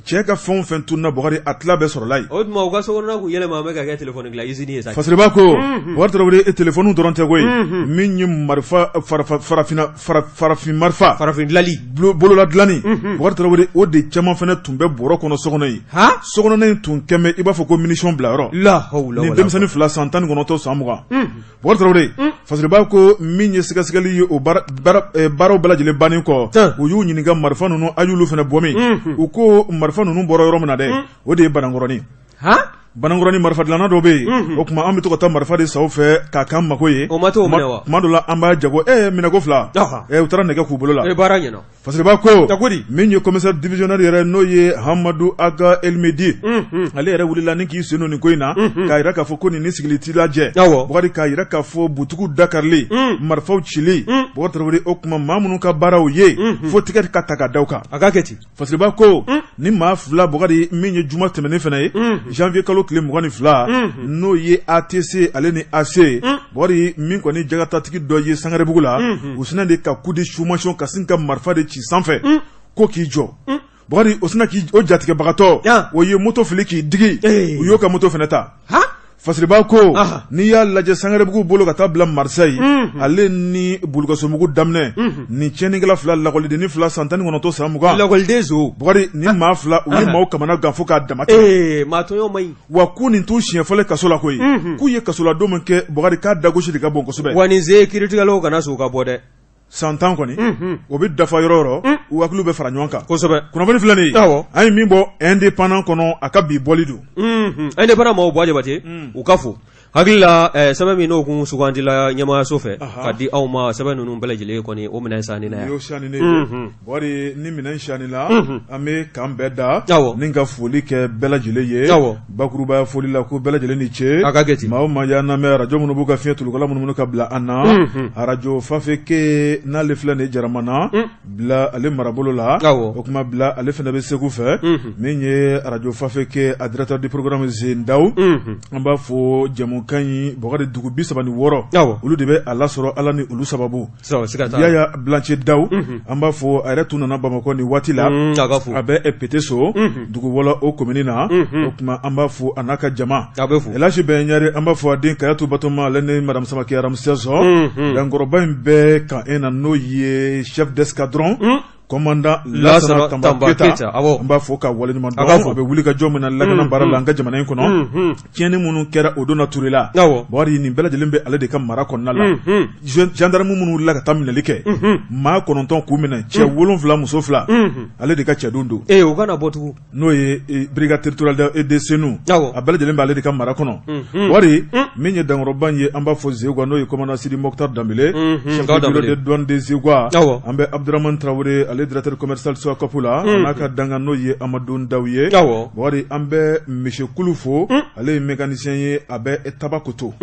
cɛ ka fɛn o fɛn tununna, Bukari, a tila bɛɛ sɔrɔla yen. O tuma u ka sokɔnɔna kun yɛlɛma bɛ ka kɛ téléphone dilan usine ye sa. Fasiriba ko, Bukari Tarawele, téléphone dɔrɔn tɛ koyi. Min ye marifa, farafinna farafin marifa, farafin dilanli, bolola dilanni, Bukari Tarawele, o de caman fana tun bɛ bɔrɔ kɔnɔ so kɔnɔ yen. Sokɔnɔna in tun kɛmɛ i b'a fɔ ko munition bilayɔrɔ. Ni denmisɛnnin fila, san 19, san 20. Bukari Tarawele, Fasiriba ko min ye sɛgɛsɛgɛli ye, o baaraw bɛɛ lajɛlen bannen kɔ, u y'u ɲininka marifa ninnu, a y'olu fana bɔ min? U ko marifa ninnu bɔra yɔrɔ min na dɛ, o de ye Banankɔrɔnin. Banankɔrɔnin marifa dilanna dɔ bɛ yen. O tuma an bɛ to ka taa marifa de san u fɛ k'a k'an mako ye. O ma t'o minɛ wa? Tuma dɔ la an b'a jago minɛko fila. U taara nɛgɛ k'u bolo la. Baara ɲɛna. Fasiriba ko min ye commissaire divisionnaire yɛrɛ, n'o ye Hamadu Aga Elmedi, ale yɛrɛ wulila ni k'i sen don nin ko in na k'a jira k'a fɔ ko nin ni sigili t'i lajɛ. Bukari, k'a jira k'a fɔ butigiw dakarili, marifaw cili, Bukari Tarawele, o tuma maa minnu ka baaraw ye, fo tigɛ ka ta ka da u kan. A ka kɛ ten. Fasiriba ko ni maa fila, Bukari, min ye juma tɛmɛnen fana ye, janvier kalo tile 22, n'o ye ATC ale ni AC, Bukari, min kɔni jagatatigi dɔ ye Sangarebugu la, u sinna de ka coup de sommation ka sin ka marifa de ci sanfɛ ko k'i jɔ. Bukari, o sinna k'i o jatigɛbagatɔ, o ye moto fili k'i digi, u y'o ka moto fana ta. Fasiriba ko n'i y'a lajɛ Sangarebugu bolo ka taa bila Marseille, ale ni Bulukasobugu daminɛ, ni tiɲɛnikɛla fila, lakɔlidennin fila, san 19, san 20, lakɔliden zo, Bukari, ni maa fila, u ye maaw kamana gan fo k'a dama tɛmɛ. Maa tɔɲɔ man ɲi. Wa k'u nin t'u siɲɛ fɔlɔ kaso la koyi. K'u ye kasoladon min kɛ, Bukari, k'a dagosi de ka bon kosɛbɛ. Wa nin sen kiiritigɛlaw kana sɔn u ka bɔ dɛ. San 10 kɔni, o bɛ dafa yɔrɔ o yɔrɔ, u hakiliw bɛ fara ɲɔgɔn kan. Kosɛbɛ. Kunnafoni filɛ nin ye, an ye min bɔ Indépendant kɔnɔ, a ka bi bɔli don. Indépendant maaw, Buwa Jabate, u ka fo. Hakili la sɛbɛn min n'o kun sugandila ɲɛmaayaso fɛ ka di aw ma, sɛbɛn ninnu bɛɛ lajɛlen kɔni, o minɛn sanni na yan. O sanni Bukari, ni minɛn sanni la, an bɛ kan bɛɛ da ni ka foli kɛ bɛɛ lajɛlen ye. Bakurubaya foli la, ko bɛɛ lajɛlen ni ce. A ka kɛ ten. Maa o maa y'an lamɛn, arajo minnu b'u ka fiɲɛ tulukala munumunu ka bila an na, arajo Fafeke n'ale filɛ nin ye Jaramana bila ale marabolo la, o tuma bila ale fana bɛ Segu fɛ, min ye arajo Fafeke a directeur du programme Zendaw, an b'a fɔ jɛmukan in, Bukari, dugu 36, olu de bɛ a lasɔrɔ, Ala ni olu sababu. Yaya Blanche Daw, an b'a fɔ a yɛrɛ tun nana Bamakɔ nin waati la, a bɛ Peteso dugu wɔlɔ o komini na. O tuma an b'a fɔ a n'a ka jama. Elhaji Bɛn Ɲare, an b'a fɔ a den Kayatu Batoma ale ni madame Samake Ramsɛsɔ, dankɔrɔba in bɛɛ kan e na, n'o ye chef d'escadron commandant Lasana Tanba Keyita, an b'a fɔ ka waleɲuman dɔn. A bɛ wuli ka jɔ min na lakana baara la an ka jamana in kɔnɔ, tiɲɛni minnu kɛra o don na Ture la, Bukari, nin bɛɛ lajɛlen bɛ ale de ka mara kɔnɔna la. Gendarme minnu wulila ka taa minɛli kɛ, maa 9 k'u minɛ, cɛ 7, muso 2, ale de ka cɛdenw don. Ee, o kana bɔ tugun. N'o ye brigade territoriale de Senu, a bɛɛ lajɛlen b'ale de ka mara kɔnɔ. Bukari, min ye dankɔrɔba ye, an b'a fɔ Zegwa, n'o ye commandant Sidi Mokhtar Danbele, chef de bureau de douane de Zegwa. An bɛ Abdramane Traoré, ale directeur commercial Soacop la, n'a ka dankan n'o ye Amadu Ndaw ye. Bukari, an bɛ monsieur Kulu fo, ale ye mécanicien ye, a bɛ Tabakoto.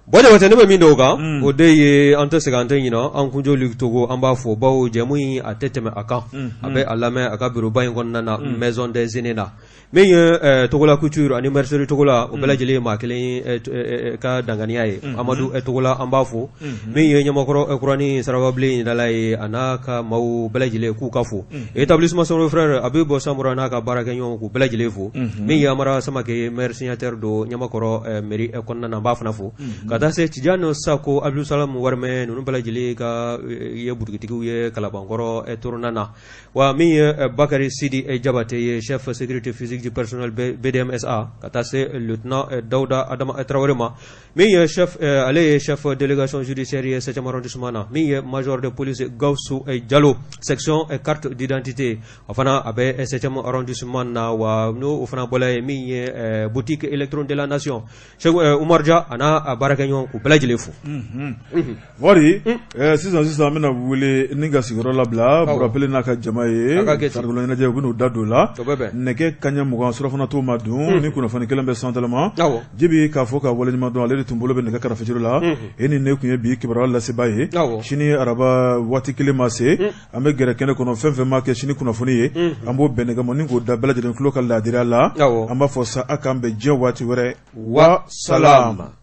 Buwa Jabate, ne bɛ min da o kan, o de ye an tɛ sɛgɛn, an tɛ ɲinɛ an kunjo Luc Togo, an b'a fo, bawo jɛmu in a tɛ tɛmɛ a kan. A bɛ a lamɛn a ka bureau ba in kɔnɔna na, maison des aînés na. Min ye Togola Couture ani mercerie Togola, o bɛɛ lajɛlen ye maa kelen ka danganiya ye, Amadu Togola, an b'a fo. Min ye Ɲamakɔrɔ kuranin Sarababilen dala ye, a n'a ka maaw bɛɛ lajɛlen, k'u ka fo. Établissement Sɔrɔ frère, a bɛ bɔ Samura n'a ka baarakɛɲɔgɔnw, k'u bɛɛ lajɛlen fo. Min ye Amara Samakɛ ye, maire signataire don Ɲamakɔrɔ mairie kɔnɔna na, an b'a fana fo. Ka taa se Tijani Sako, Abdulsalam Warimɛ, ninnu bɛɛ lajɛlen ka ye butigitigiw ye Kalabankɔrɔ tournant na. Wa min ye Bakari Sidi Jabate ye, chef sécurité physique technique du personnel BDMSA ka taa se lieutenant Dawuda Adama Tarawele ma min ye chef ale ye chef délégation judiciaire ye 7e arrondissement na min ye major de police Gawusu Jalo section carte d'identité o fana a bɛ 7e arrondissement na wa n'o fana bɔla yen min ye boutique électron de la nation Segu Umaru Dia a n'a baarakɛɲɔgɔn k'u bɛɛ lajɛlen fo. Wari sisan sisan an bɛna wele ni ka sigiyɔrɔ labila Burapele n'a ka jama ye farikolo ɲɛnajɛ u bɛn'u da don la nɛgɛ kanɲɛ 20 surafana to ma dun ni kunnafoni kelen bɛ santalama Jibi k'a fɔ ka waleɲuman dɔn ale de tun bolo bɛ nɛgɛ karafejuru la e ni ne tun ye bi kibaruya lasebaa ye sini araba waati kelen ma se an bɛ gɛrɛ kɛnɛ kɔnɔ fɛn fɛn ma kɛ sini kunnafoni ye an b'o bɛn nɛgɛ ma ni k'o da bɛɛ lajɛlen tulo ka laadiriya la an b'a fɔ sa a k'an bɛn diɲɛ waati wɛrɛ wa salam.